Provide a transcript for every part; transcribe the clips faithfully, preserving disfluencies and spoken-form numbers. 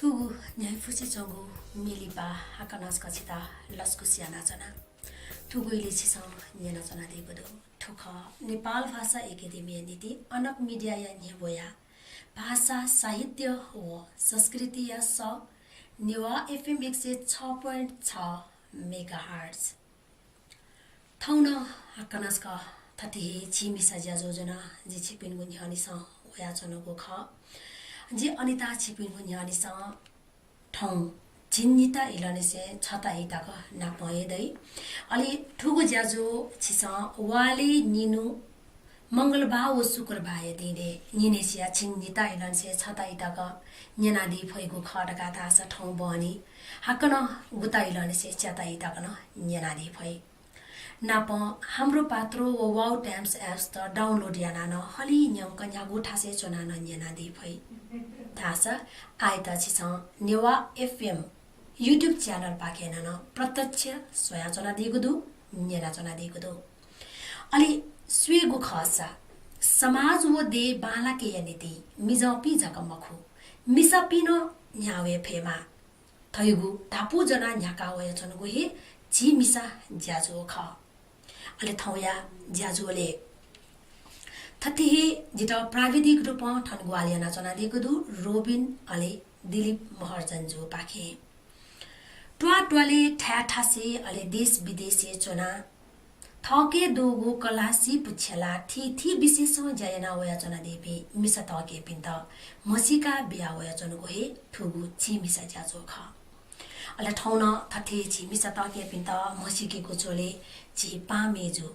थुगु न्ह्याइपुसे च्वंगु म्ये लिपा हाकनं छकः छितः लसकुस यानाच्वना। थुगु इलय् छिसं न्यनाच्वनादीगु दु। थ्व खः नेपाल भाषा एकेडेमीया निंतिं अनक मिडियाया न्ह्यब्वया भाषा, साहित्य व संस्कृतिया सः नेवाः एफएम एक सय छ point छ मेगाहर्ट्ज। थौं नं हाकनं छकः थथे हे झी मिसा ज्याझ्वः ज्वनाः जि छिकपिनिगु न्ह्यःनिसें वयाच्वनागु खः। जि अनिता छिकपिनिगु न्ह्यःनिसें थौं झिंनिता इलंनिसें छता ई तक नापं हे दइ। अले थुगु ज्याझ्वः छिसं वालय् निन्हु मंगलबाः व शुक्रबाःया दिनय् निन्हय्सिया झिंनिता इलंनिसें छता ई तक न्यनादी फइगु खः धकाः धाःसा थौं बहनी हाकनं गुता इलंनिसें च्याता ई तक नं न्यनादी फइ। नापं हाम्रो पात्रो व वाउ टाइम्स एप्स त download यानाः नं हलिं न्यंक न्ह्यागु थासय् च्वनाः नं न्यनादी फइ। धाःसा आःयात छिसं नेवाः एफएम YouTube channel पाखें नं प्रत्यक्ष स्वयाच्वनादीगु दु, न्यनाच्वनादीगु दु। अले स्वयेगु खःसा समाज व देय् बांलाकेया निंतिं मिजंपिं जक मखु, मिसापिं नं न्ह्याः वये फयेमा धइगु धापू ज्वनाः न्ह्याका वयाच्वनागु हे झी मिसा ज्याझ्वः खः। अले थौंया ज्याझ्वलय् थथे हे जितः प्राविधिक रूपं थन ग्वाहालि यानाच्वनादीगु दु रोबिन अले दिलीप महर्जनजुपाखें। त्वाःत्वालय् थाय् थासय् अले देश विदेशय् च्वनाः थःके दुगु कलाः सीपु छ्यलाः थीथी विषयसं ज्या याना वयाच्वनादीपिं मिसा तःकेपिन्त म्हसीका बिया वयाच्वनागु हे थुगु झी मिसा ज्याझ्वः खः। अले थौं नं थथे झी मिसा तःकेपिन्त म्हसीकेगु झ्वलय् झी पाहां मय्जु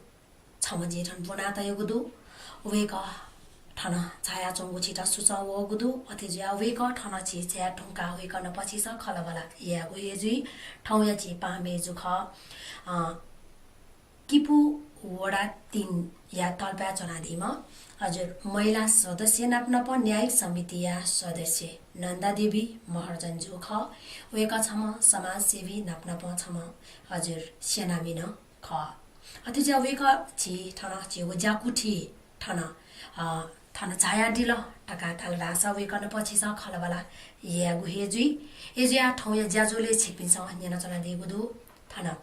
छम्ह जिं थन ब्वना तयागु दु। वय्कः थन झायाच्वंगु छितः सुचं वःगु दु। अथे जुयाः वय्कः थन झी झाये धुंकाः वय्कः नाप छिसं खँल्हाबल्हा यायेगु हे जुइ। थौंया झी पाहां मय्जु खः, अ, किपू वडा तीनया तल्पाय् च्वनादीम्ह, हजुर, महिला सदस्य नापनापं न्यायिक समितिया सदस्य नन्दा देवी महर्जनजु खः। वय्कः छम्ह समाजसेवी नापनापं छम्ह, हजुर, सेनानी नं खः। अथे जुयाः वय्कः झी थन झीगु ज्याकुथि थन, अ, थन झायादिल धकाः धाल धाःसा वय्कः नाप छिसं खँल्हाबल्हा यायेगु हे जुइ। अय्जुयाः थौंया ज्याझ्वलय् छिकपिन्सं न्यनाच्वनादीगु दु। थन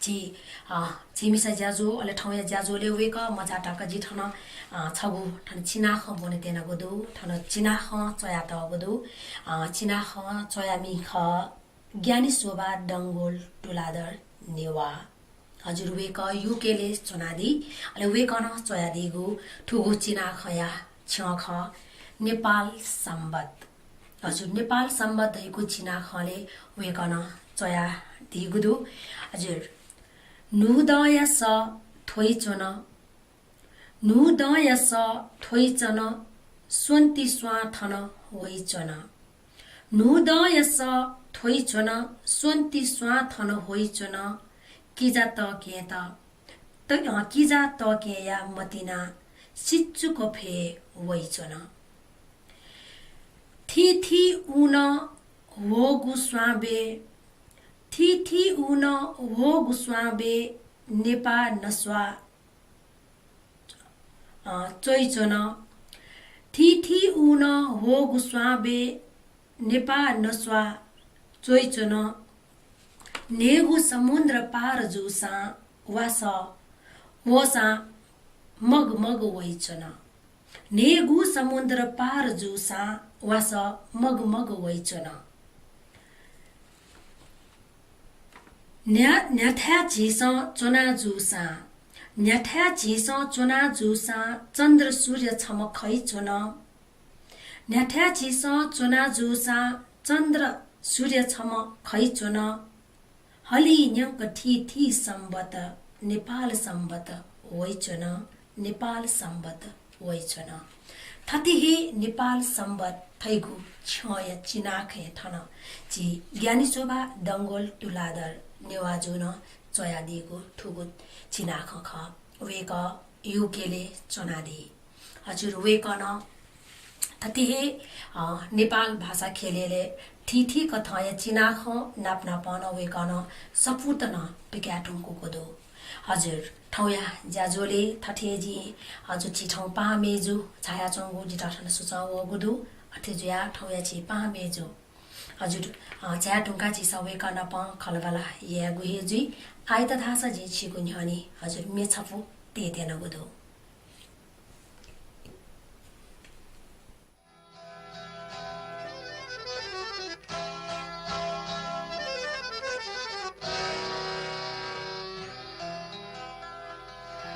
झी, अ, झी मिसा ज्याझ्वः, अले थौंया ज्याझ्वलय् वय्कः मचा तक जिं थन, अ, छगू थन चिनाखँ ब्वने त्यनागु दु। थन चिनाखँ च्वयातःगु दु। अ, चिनाखँ च्वयामि खः ज्ञानी शोभा डंगोल तुलाधर नेवाः। हजुर, वय्कः युकेलय् च्वनादी। अले वय्कलं च्वयादीगु थुगु चिनाखँया छ्यं खः नेपाल संवत। हजुर, नेपाल संवत धइगु चिनाखँलय् वय्कलं च्वयादीगु दु। हजुर, न्हूदँया सः थ्वइच्वन, न्हूदँया सः थ्वइच्वन, स्वन्ति स्वां थन ह्वइच्वन। न्हूदँया सः थ्वइच्वन, स्वन्ति स्वां थन ह्वइच्वन। किजा तःकेंत त, अ, किजा तःकेंया मतिना सिचुक फय् वइच्वन। थीथी ऊनं ह्वःगु स्वांबे, थीथी ऊनं ह्वःगु स्वांबे नेपाः नस्वाः अ, च्वइच्वन। थीथी ऊनं ह्वःगु स्वांबे नेपाः नस्वाः च्वइच्वन। न्हय्गू समुद्र पार जूसां वासः वःसां मग मग वइच्वन। न्हय्गू समुद्र पार जूसां वासः मग मग वइच्वन। न्ह्या-, न्ह्याथाय् झीसं च्वना जूसां, न्ह्याथाय् झीसं च्वना जूसां चन्द्र सूर्य छम्ह खइच्वन। न्ह्याथाय् झीसं च्वना जूसां चन्द्र सूर्य छम्ह खइच्वन। हलिं न्यंक थीथी संवत नेपाल संवत वइच्वन, नेपाल संवत वइच्वन। थथे हे नेपाल संवत थैगु छ्यंया चिनाखँय् थन झी ज्ञानीचोभा डंगोल तुलाधर नेवाःजुं च्वयादीगु थुगु चिनाखँ खः। वय्कः युकेलय् च्वनादी। हजुर, वय्कलं थथे हे, अ, नेपाल भाषा ख्यलय् थीथी कथंया चिनाखँ नाप नापं नं वय्कलं सफूत नं पिकाये धुंकूगु दु। हजुर, थौंया ज्याझ्वलय् थथे जिं, हजुर, झी थौं पाहां मेजु झायाच्वंगु जितः थन सुचं वःगु दु। अथे जुयाः थौंया झी पाहां मेजु हजुर, अ, झाये धुंकाः झीसं वय्कः नाप खँल्हाबल्हा यायेगु हे जुइ। आःयात धाःसा जिं छिगु न्ह्यःने हजुर म्ये छपु तयेत्यनागु दु।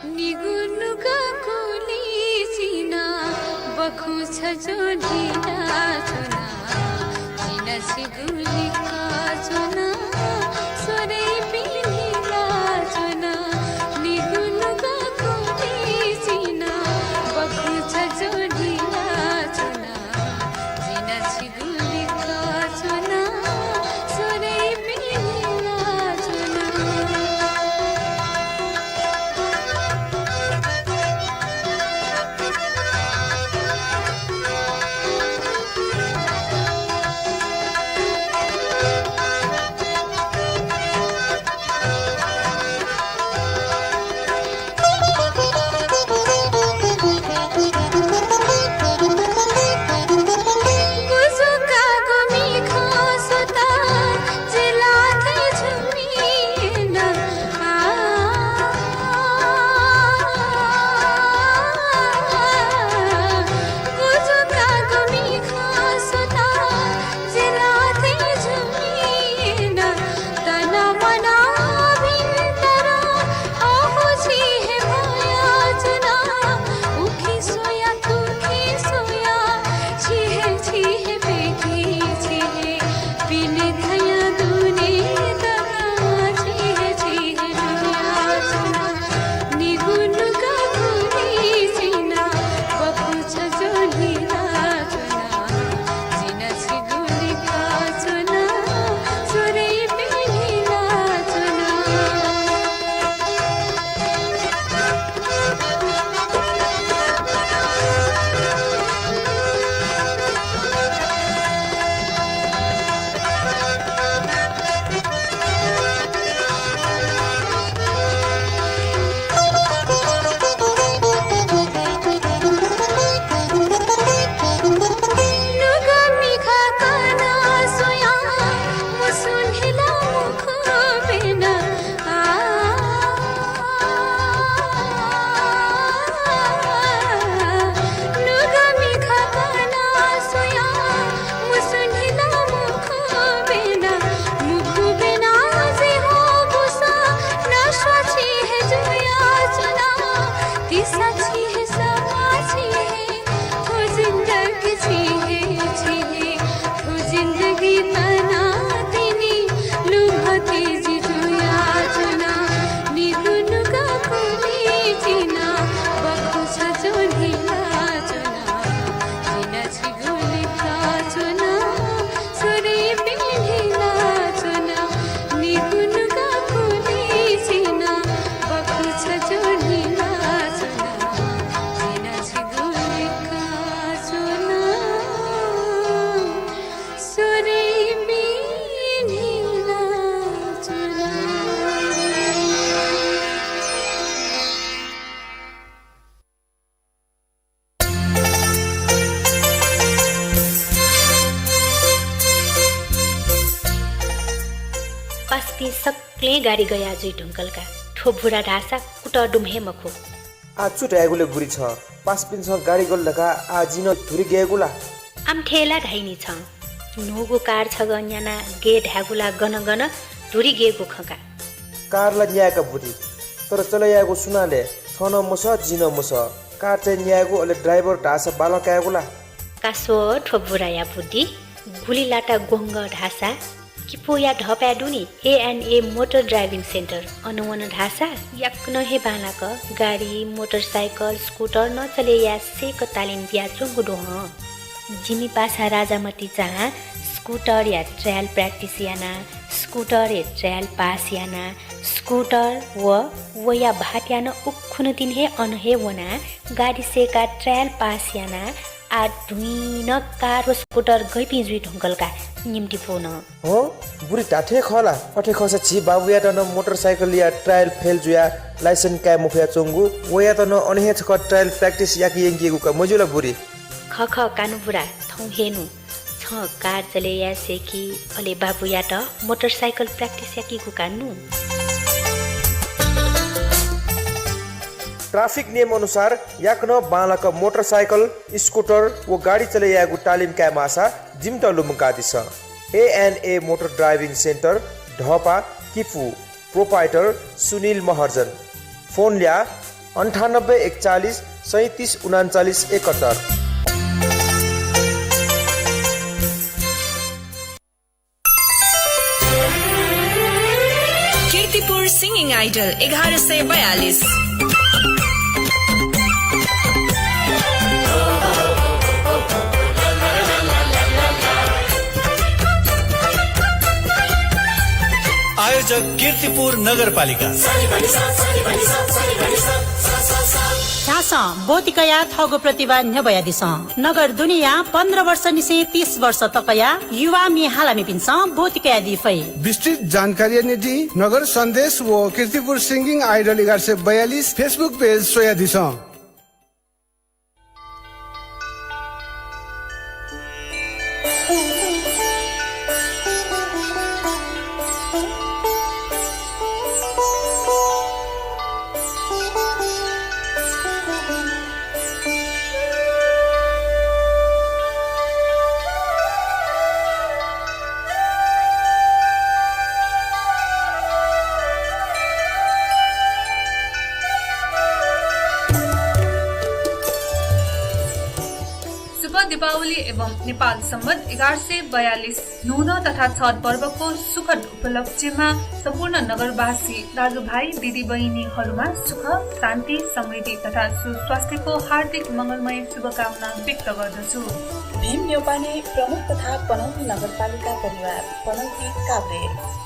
निगू नुगः कुलिं चिना बखुंचा ज्वलिला च्वना। जिं नं छिगु लिक्क च्वना, स्वरय् पिनिला च्वना। निगू नुगः कुलिं चिना बखुंचा ज्वलिला च्वना। जिं नं छिगु पासापिं सकलें गाडी गया जुइ धुंकल का। थ्व बुरा धाःसा कुतः दुम्ह हे मखु। आः छु धायेगु ले बुरी छ? पासापिन्सं गाडी गल धकाः आः जिं नं धुरी गयेगु ला? आम्थे ला धाइ नि छं। न्हूगु कार छगः न्यानाः गये धायेगु ला गन गन धुरी गयेगु खँ का। कार ला न्याय्का बुरी, तर चले यायेगु सुनां ले? छं नं मसः, जिं नं मसः। कार चाहिँ न्यायेगु, अले ड्राइभर धाःसा बालं कायेगु ला? का स्व थ्व बुराया बुद्धि। गुलि लाता ग्वंगः धाःसा किपूया ढःपाय् दु नि A and A Motor Driving Centre, अन वन धाःसा याकनं हे बांलाक गाडी, मोटरसाइकल, स्कुटर नं चले याये सय्क तालिम बियाच्वंगु दु हं। जिमि पासा राजामतिचां स्कुटरया trial practice याना, स्कुटरया trial pass याना, स्कुटर व वया भाःतया नं उखुन्हु तिनि हे अन हे वना, गाडी सय्‌काः trial pass याना, आः धुइँनं कार व स्कुटर गइपिं जुइ धुंकल का निम्ति फु नं। हँ, बुरी धात्थें खः ला? अथे खःसा झी बाबुयात नं मोटरसाइकलया trial fail जुयाः license काये मफयाच्वंगु, वयात नं अन हे छकः trial practice याके यंकेगु का, मज्यू ला बुरी? खः खः कानु बुरा, थौं हे नु। छं कार चले याये सय्‌कि, अले बाबुयात मोटरसाइकल practice याकेगु का नु। Traffic नियम अनुसार याकनं बांलाक मोटरसाइकल, स्कुटर व गाडी चले यायेगु तालिम काये माःसा जिमित लुमंकादिसँ। एएनए मोटर ड्राइभिङ सेन्टर, ढहपा, किपू। Proprietor सुनिल महर्जन। फोन ल्याः, अन्ठानब्बे एकचालिस सैँतिस उनान्चालिस एकहत्तर। कीर्तिपुर Singing Idol एघार सय बयालिस। आयोजक कीर्तिपुर नगरपालिका। झासँ ब्वति कयाः थःगु प्रतिभा न्ह्यब्वयादिसँ। नगर दुनेया पन्ध्र वर्षनिसें तीस वर्ष तकया युवा म्ये हालामिपिन्सं ब्वति कयादी फइ। विस्तृत जानकारीया निंतिं नगर सन्देश व कीर्तिपुर Singing Idol एघार सय बयालिस Facebook page स्वयादिसँ। शुभ दीपावली एवं नेपाल सम्बत एघार सय बयालिस न्हूदँ तथा छठ पर्वको सुखद उपलक्ष्यमा सम्पूर्ण नगरवासी दाजुभाइ दिदीबहिनीहरूमा सुख, शान्ति, समृद्धि तथा सुस्वास्थ्यको हार्दिक मङ्गलमय शुभकामना व्यक्त गर्दछु। भीम न्यौपाने प्रमुख तथा पनौती नगरपालिका परिवार, पनौती काभ्रे।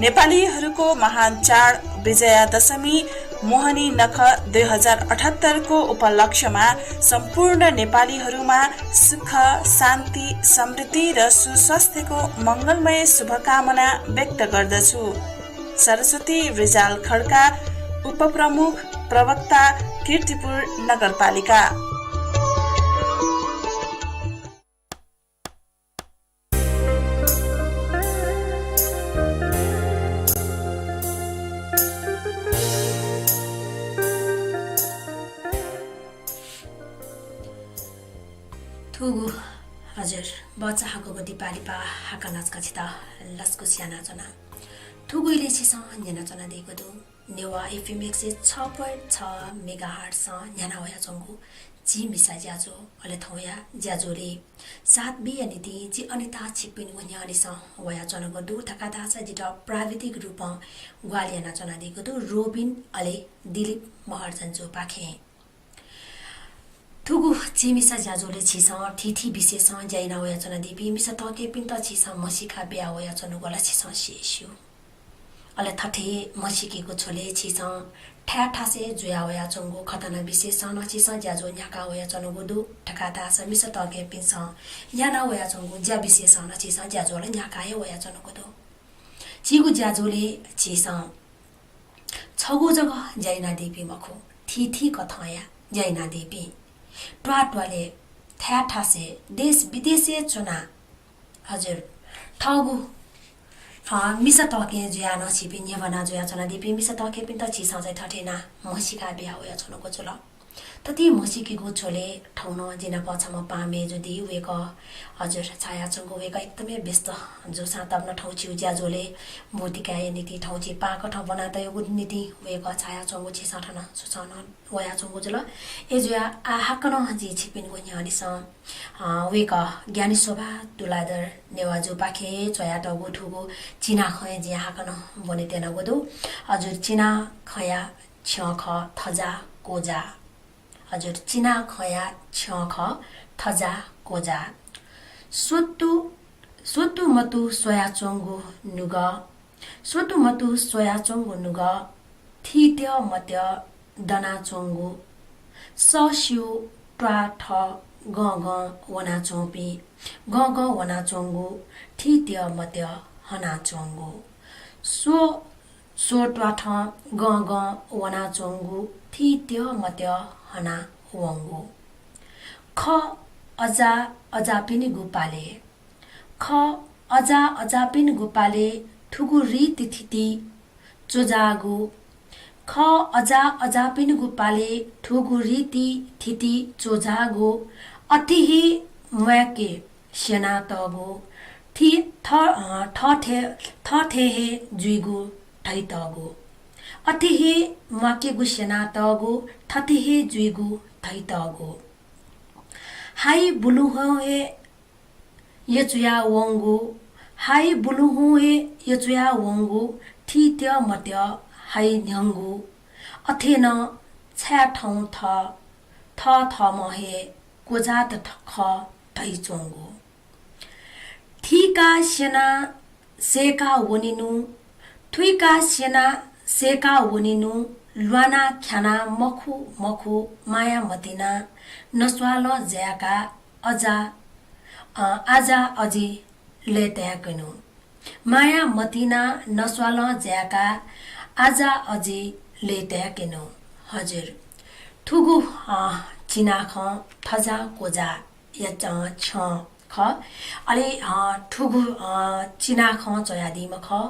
नेपालीहरूको महान चाड विजयादशमी मोहनी नख दुई हजार अठहत्तरको उपलक्ष्यमा सम्पूर्ण नेपालीहरूमा सुख, शान्ति, समृद्धि र सुस्वास्थ्यको मङ्गलमय शुभकामना व्यक्त गर्दछु। सरस्वती रिजाल खड्का, उपप्रमुख, प्रवक्ता, कीर्तिपुर नगरपालिका। थुगु, हजुर, बचाहाकःगु दिपालिपा हाकनं छितः लसकुस यानाच्वना। थुगु इलय् छिसं न्यनाच्वनादीगु दु नेवाः एफएम एक सय छ point छ मेगाहर्ट्जं न्ह्याना वयाच्वंगु झी मिसा ज्याझ्वः, अले थौंया ज्याझ्वलय् साथ बीया निंतिं जि अनिता छिकपिनिगु न्ह्यःने वयाच्वनागु दु धकाः धाःसा जितः प्राविधिक रूपं ग्वाहालि यानाच्वनादीगु दु रोबिन अले दिलीप महर्जन जुपाखें। थुगु झी मिसा ज्याझ्वलय् छिसं थीथी विषयसं ज्या याना वयाच्वनादीपिं मिसा तःकेपिन्त छिसं म्हसीका बिया वयाच्वनागु ला छिसं स्यू। अले थथे हे म्हसीकेगु झ्वलय् छिसं थाय् थासय् जुया वयाच्वंगु घटना विषयसं नं छिसं ज्याझ्वः न्ह्याका वयाच्वनागु दु धकाः धाःसा मिसा तःकेपिन्सं याना वयाच्वंगु ज्या विषयसं नं छिसं ज्याझ्वः ला न्ह्याका हे वयाच्वनागु दु। झीगु ज्याझ्वलय् छिसं छगू जक ज्या यानादीपिं मखु, थीथी कथंया ज्या यानादीपिं, त्वाःत्वालय्, थाय् थासय्, देश विदेशय् च्वनाः, हजुर, थःगु, अ, मिसा तःकें जुयाः नं छिपिं न्ह्यब्वना जुयाच्वनादीपिं मिसा तःकेपिन्त छिसं चाहिँ थथे यानाः म्हसीका बिया वयाच्वनागु जुल। थथे म्हसीकेगु झ्वलय् थौं नं जि नाप छम्ह पाहां मय्जु दी। वय्कः हजुर झायाच्वंगु, वय्कः एकदमै व्यस्त जूसां तापाक नं थौं झीगु ज्याझ्वलय् ब्वतिकाये निंतिं थौं झी पाहां कथं ब्वनातयागु निंतिं वय्कः झायाच्वंगु झीसं थन सुचं नं वयाच्वंगु जुल। अय्जुयाः आः हाकनं जिं छिकपिनिगु न्ह्यःने, अ, वय्कः ज्ञानीशोभा तुलाधर नेवाःजुपाखें च्वयातःगु थुगु चिनाखँ हे जिं हाकनं ब्वनेत्यनागु दु। हजुर, चिनाखँया छ्यं खः थजा क्वजा। हजुर, चिनाखँया छ्यं खः थजा क्वजा। स्वतु, स्वतुमतु स्वयाच्वंगु नुगः, स्वतुमतु स्वयाच्वंगु नुगः, थित्यः मत्यः दनाच्वंगु, सःस्यू त्वाथः गं गं वनाच्वंपिं, गं गं वनाच्वंगु, थित्यः मत्यः हनाच्वंगु। स्व, स्व त्वाथं गं गं वनाच्वंगु, थित्यः मत्यः हनावंगु। खः अजा अजापिनिगु पालय्, खः अजा अजापिनिगु पालय् थुगु रीति थिति च्वजाःगु, खः अजा अजापिनिगु पालय् थुगु रीति थिति च्वजाःगु, अथे हे म्वाके स्यनातःगु, थि-, थ-, अ, थथे, थथे हे जुइगु धइतःगु, अथे हे म्वाकेगु स्यनातःगु, थथे हे जुइगु धइतःगु। हाइ बुलुहुँ हे यचुया वंगु, हाइ बुलुहुँ हे यचुया वंगु, थित्यः मत्यः हाइ न्ह्यंगु, अथे नं छाय् थौं थः, थः थःम्हं हे क्वजात थ-, खः धइच्वंगु। थीका स्यना सय्का वनेनु, थुइका स्यना सय्का वनेनु, ल्वाना ख्याना मखु मखु, माया मतिना नस्वालं जाय्का अजा, अ, आजा अजि लय्ताय्केनु। माया मतिना नस्वालं जाय्का आजा अजि लय्ताय्केनु। हजुर, थुगु, अ, चिनाखँ थजा क्वजा या च-, छ्यं खः। अले, अ, थुगु, अ, चिनाखँ च्वयादीम्ह खः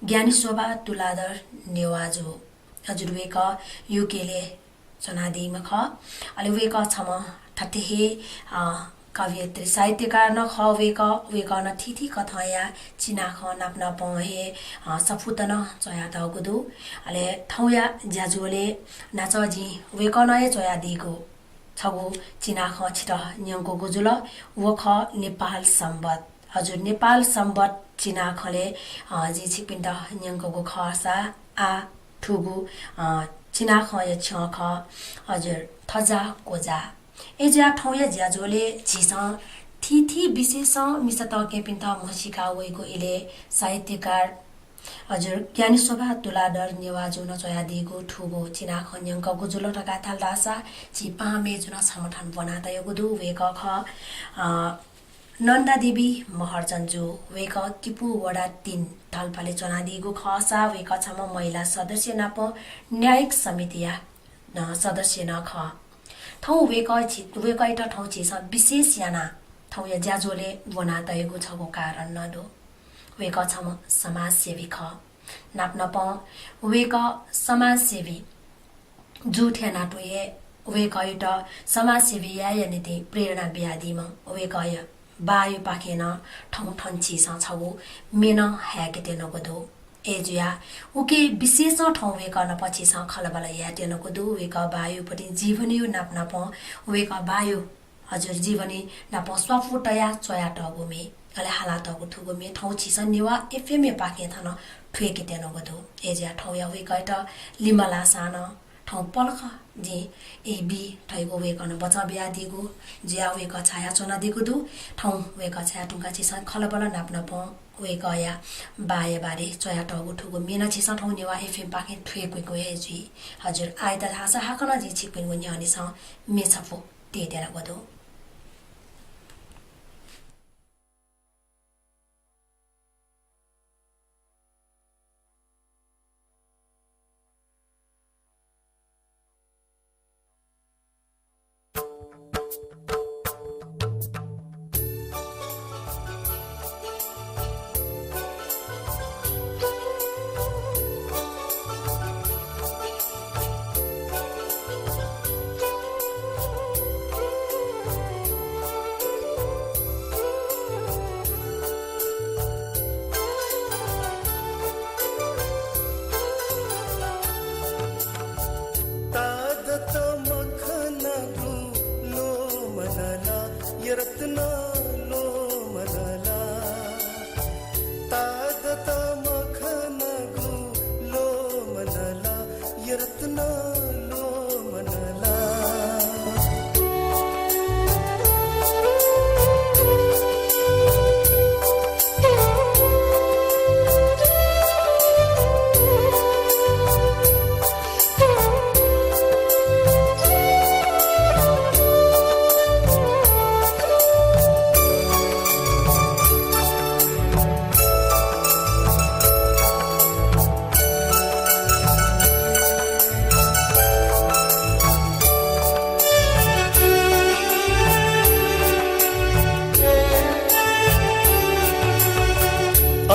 ज्ञानीशोभा तुलाधर नेवाःजु। हजुर, वय्कः युकेले च्वनादीम्ह खः। अले वय्कः छम्ह थथे हे, अ, कवयित्री साहित्यकार नं खः वय्कः। वय्कलं थीथी कथंया चिनाखँ नापनापं हे, अ, सफूत नं च्वयातःगु दु। अले थौंया ज्याझ्वलय् न्हाचः जिं वय्कलं हे च्वयादीगु छगू चिनाखँ छितः न्यंकूगु जुल। व खः नेपाल संवत्। हजुर, नेपाल संवत् चिनाखँलय्, अ, जिं छिकपिन्त न्यंकूगु खःसा आः थुगु, अ, चिनाखँया छ्यं खः, हजुर, थजा क्वजा। अय्जुयाः थौंया ज्याझ्वलय् झीसं थीथी विषयसं मिसा तःकेहेँपिन्त म्हसीका वइगु इलय् साहित्यकार हजुर, ज्ञानीशोभा तुलाधर नेवाःजुं च्वयादीगु थुगु चिनाखँ न्यंकूगु जुल धकाः धाल धाःसा, झी पाहां मय्जुं छम्ह थन ब्वनातयागु दु। वय्कः खः, अ, नन्दादेवी महर्जनजु। वय्कः किपू वडा तीन तालपालय् च्वनादीगु खःसा, वय्कः छम्ह महिला सदस्य नाप न्यायिक समितिया, अ, सदस्य नं खः। थौं वय्कः झी, वय्कःयात थौं झीसं विशेष यानाः थौंया ज्याझ्वलय् ब्वनातयागु छगू कारण नं दु। वय्कः छम्ह समाजसेवी खः। नापनापं वय्कः समाजसेवी जूथें नातुं हे वय्कःयात समाजसेवी यायेया निंतिं प्रेरणा बियादीम्ह वय्कःया बाःयापाखें नं थौं थन झीसं छगू म्ये नं हाय्केत्यनागु दु। अय्जुयाः उकी विशेषं थौं वय्कः नाप झीसं खँल्हाबल्हा यायेत्यनागु दु। वय्कः बाःयापाखें जीवनीया नापनापं वय्कः बाःया हजुर, जीवनी नाप स्वापू तयाः च्वयातःगु म्ये, अले हालातःगु थुगु म्ये थौं झीसं नेवाः एफएमयापाखें थन थुइकेत्यनागु दु। अय्जुयाः थौंया वय्कःयात लिमलाःसां नं थौं पलख जिं ई बी धइगु वय्कलं बचं बियादीगु जुयाः वय्कः झायाच्वनादीगु दु। थौं वय्कः झायाः धुंकाः झीसं खँल्हाबल्हा नापनापं वय्कःया बाःया बारे च्वयातःगु थुगु म्ये नं झीसं थौं नेवाः एफएमपाखें थुइकेगु हे जुइ। हजुर, आःयात धाःसा हाकनं जिं छिकपिनिगु न्ह्यःने म्ये छपु तयेत्यनागु दु।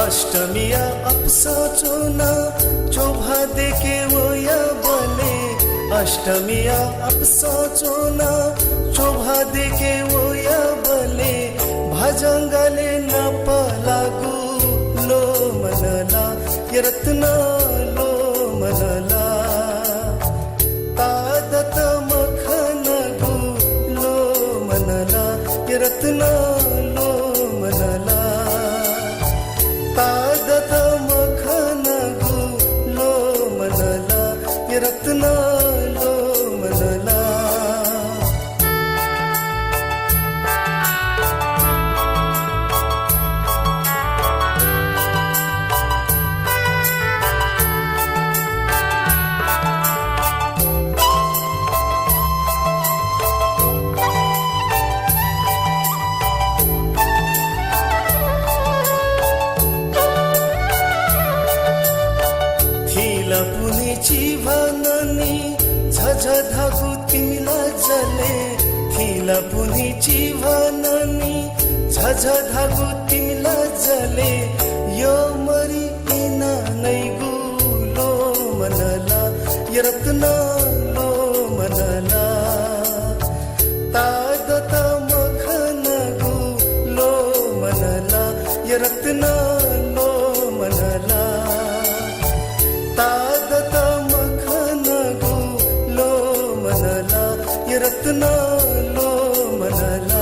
अष्टमिया अपसं च्वना च्वभा देके वयाबले, अष्टमिया अपसं च्वना च्वभा देके वयाबले, भाजंगाले नापलागु लोमनला, या रत्न लोमनला। तादत मखनागु लोमनला, या रत्न लोमनला। तादत मखनागु लोमनला, या रत्न लोमनला। थिला पुन्हि चिभा ननी झझ धागु तिमिला जले, थिला पुन्हि चिभा ननी झझ धागु तिमिला जले, यो मरि इना नइगु लोमनला, या रत्न लोमनला। तादत मखनागु लोमनला, या रत्न लोमनला। तादत मखनागु लोमनला, या रत्न लोमनला।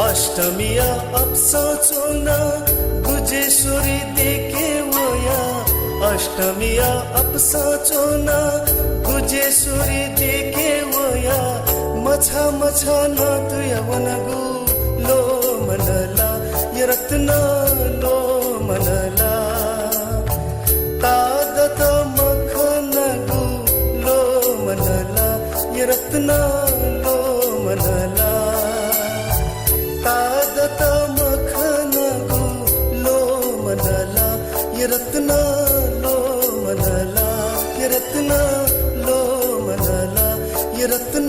अष्टमिया अपसं च्वना गुजेश्वरी देके वया, अष्टमिया अपसं च्वना गुजेश्वरी देके वया, मछा मछा नतुया वनागु लोमनला, या रत्न लोमनला। तादत मखनागु लोमनला, या रत्न लोमनला। तादत मखनागु लोमनला, या रत्न लोमनला, या रत्न लोमनला, या रत्न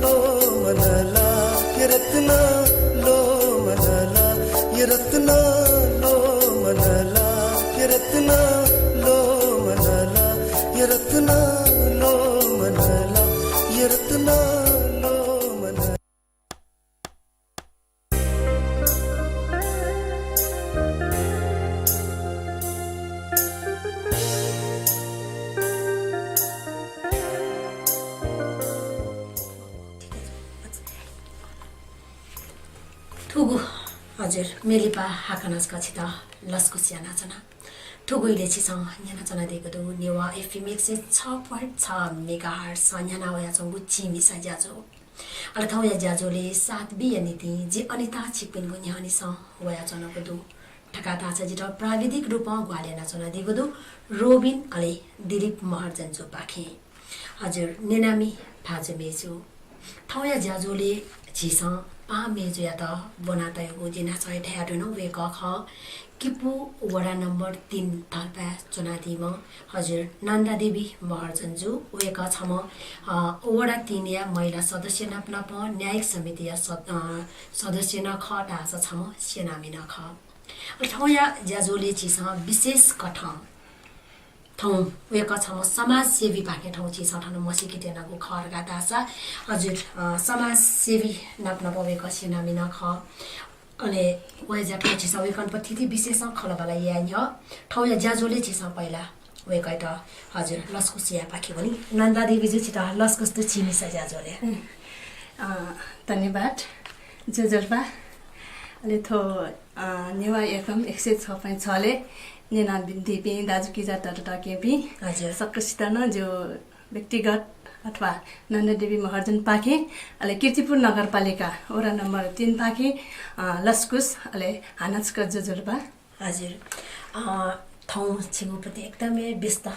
लोमनला, या रत्न लोमनला, या रत्न लोमनला, या रत्न लोमनला, या रत्न लोमनला, या रत्न लोमनला। थुगु, हजुर, मेलिपा हाकनं छित लसकुस यानाच्वना। थुगु इलय् छिसं न्यनाच्वनादीगु दु नेवाः एफएम एक सय छ point छ मेगाहर्ट्जं न्ह्याना वयाच्वंगु झी मिसा ज्याझ्वः। अले थौंया ज्याझ्वलय् साथ बीया निंतिं जि अनिता छिकपिनिगु न्ह्यःने वयाच्वनागु दु। थकाताचा जितः प्राविधिक रूपं ग्वाहालि यानाच्वनादीगु दु रोबिन अले दिलीप महर्जनजुपाखें। हजुर, न्यनामि भाजु मय्जु, थौंया ज्याझ्वलय् झीसं पाहां मय्जुयात ब्वनातयागु जिं न्हाचः हे धयाधुन, वय्कः खः किपू वडा नम्बर तीन धर्पाय् च्वनादीम्ह हजुर नन्दादेवी महर्जनजु। वय्कः छम्ह, अ, वडा तीनया महिला सदस्य नापनापं न्यायिक समितिया सद-, अ, सदस्य नं खः, धाःसा छम्ह सेनामी नं खः। अले थौंया ज्याझ्वलय् झीसं विशेष कथं थौं वय्‌कः छम्ह समाजसेवीपाखें थौं झीसं थन म्हसीके त्यनागु खः धकाः धाःसा, हजुर, अ, समाजसेवी नाप नाप वय्‌कः स्यनामिन खः। अले वय्‌ज्या थौं झीसं वय्‌कःयात थीथी विषयसं खँल्हाबल्हा याये न्ह्यः थौंया ज्याझ्वलय् झीसं पहिला वय्‌कःयात, हजुर, लसकुस यायेपाखे वनी। नन्दा देवीजु, छितः लसकुस दु, झी मिसा ज्याझ्वलय्। अ, धन्यवाद ज्वजलपा। अले थ्व, अ, नेवाः एफएम एक सय छ point छ ले न्यनादीपिं दाजुकिजा तताकेहेँपिं, हजुर, सकसित नं जिगु व्यक्तिगत अथवा नन्दा देवी महर्जनपाखें, अले कीर्तिपुर नगरपालिका वडा नम्बर तीनपाखें, अ, लसकुस अले हानाछिक ज्वजलपा। हजुर। अ, थौं छिगु प्रति एकदमै व्यस्त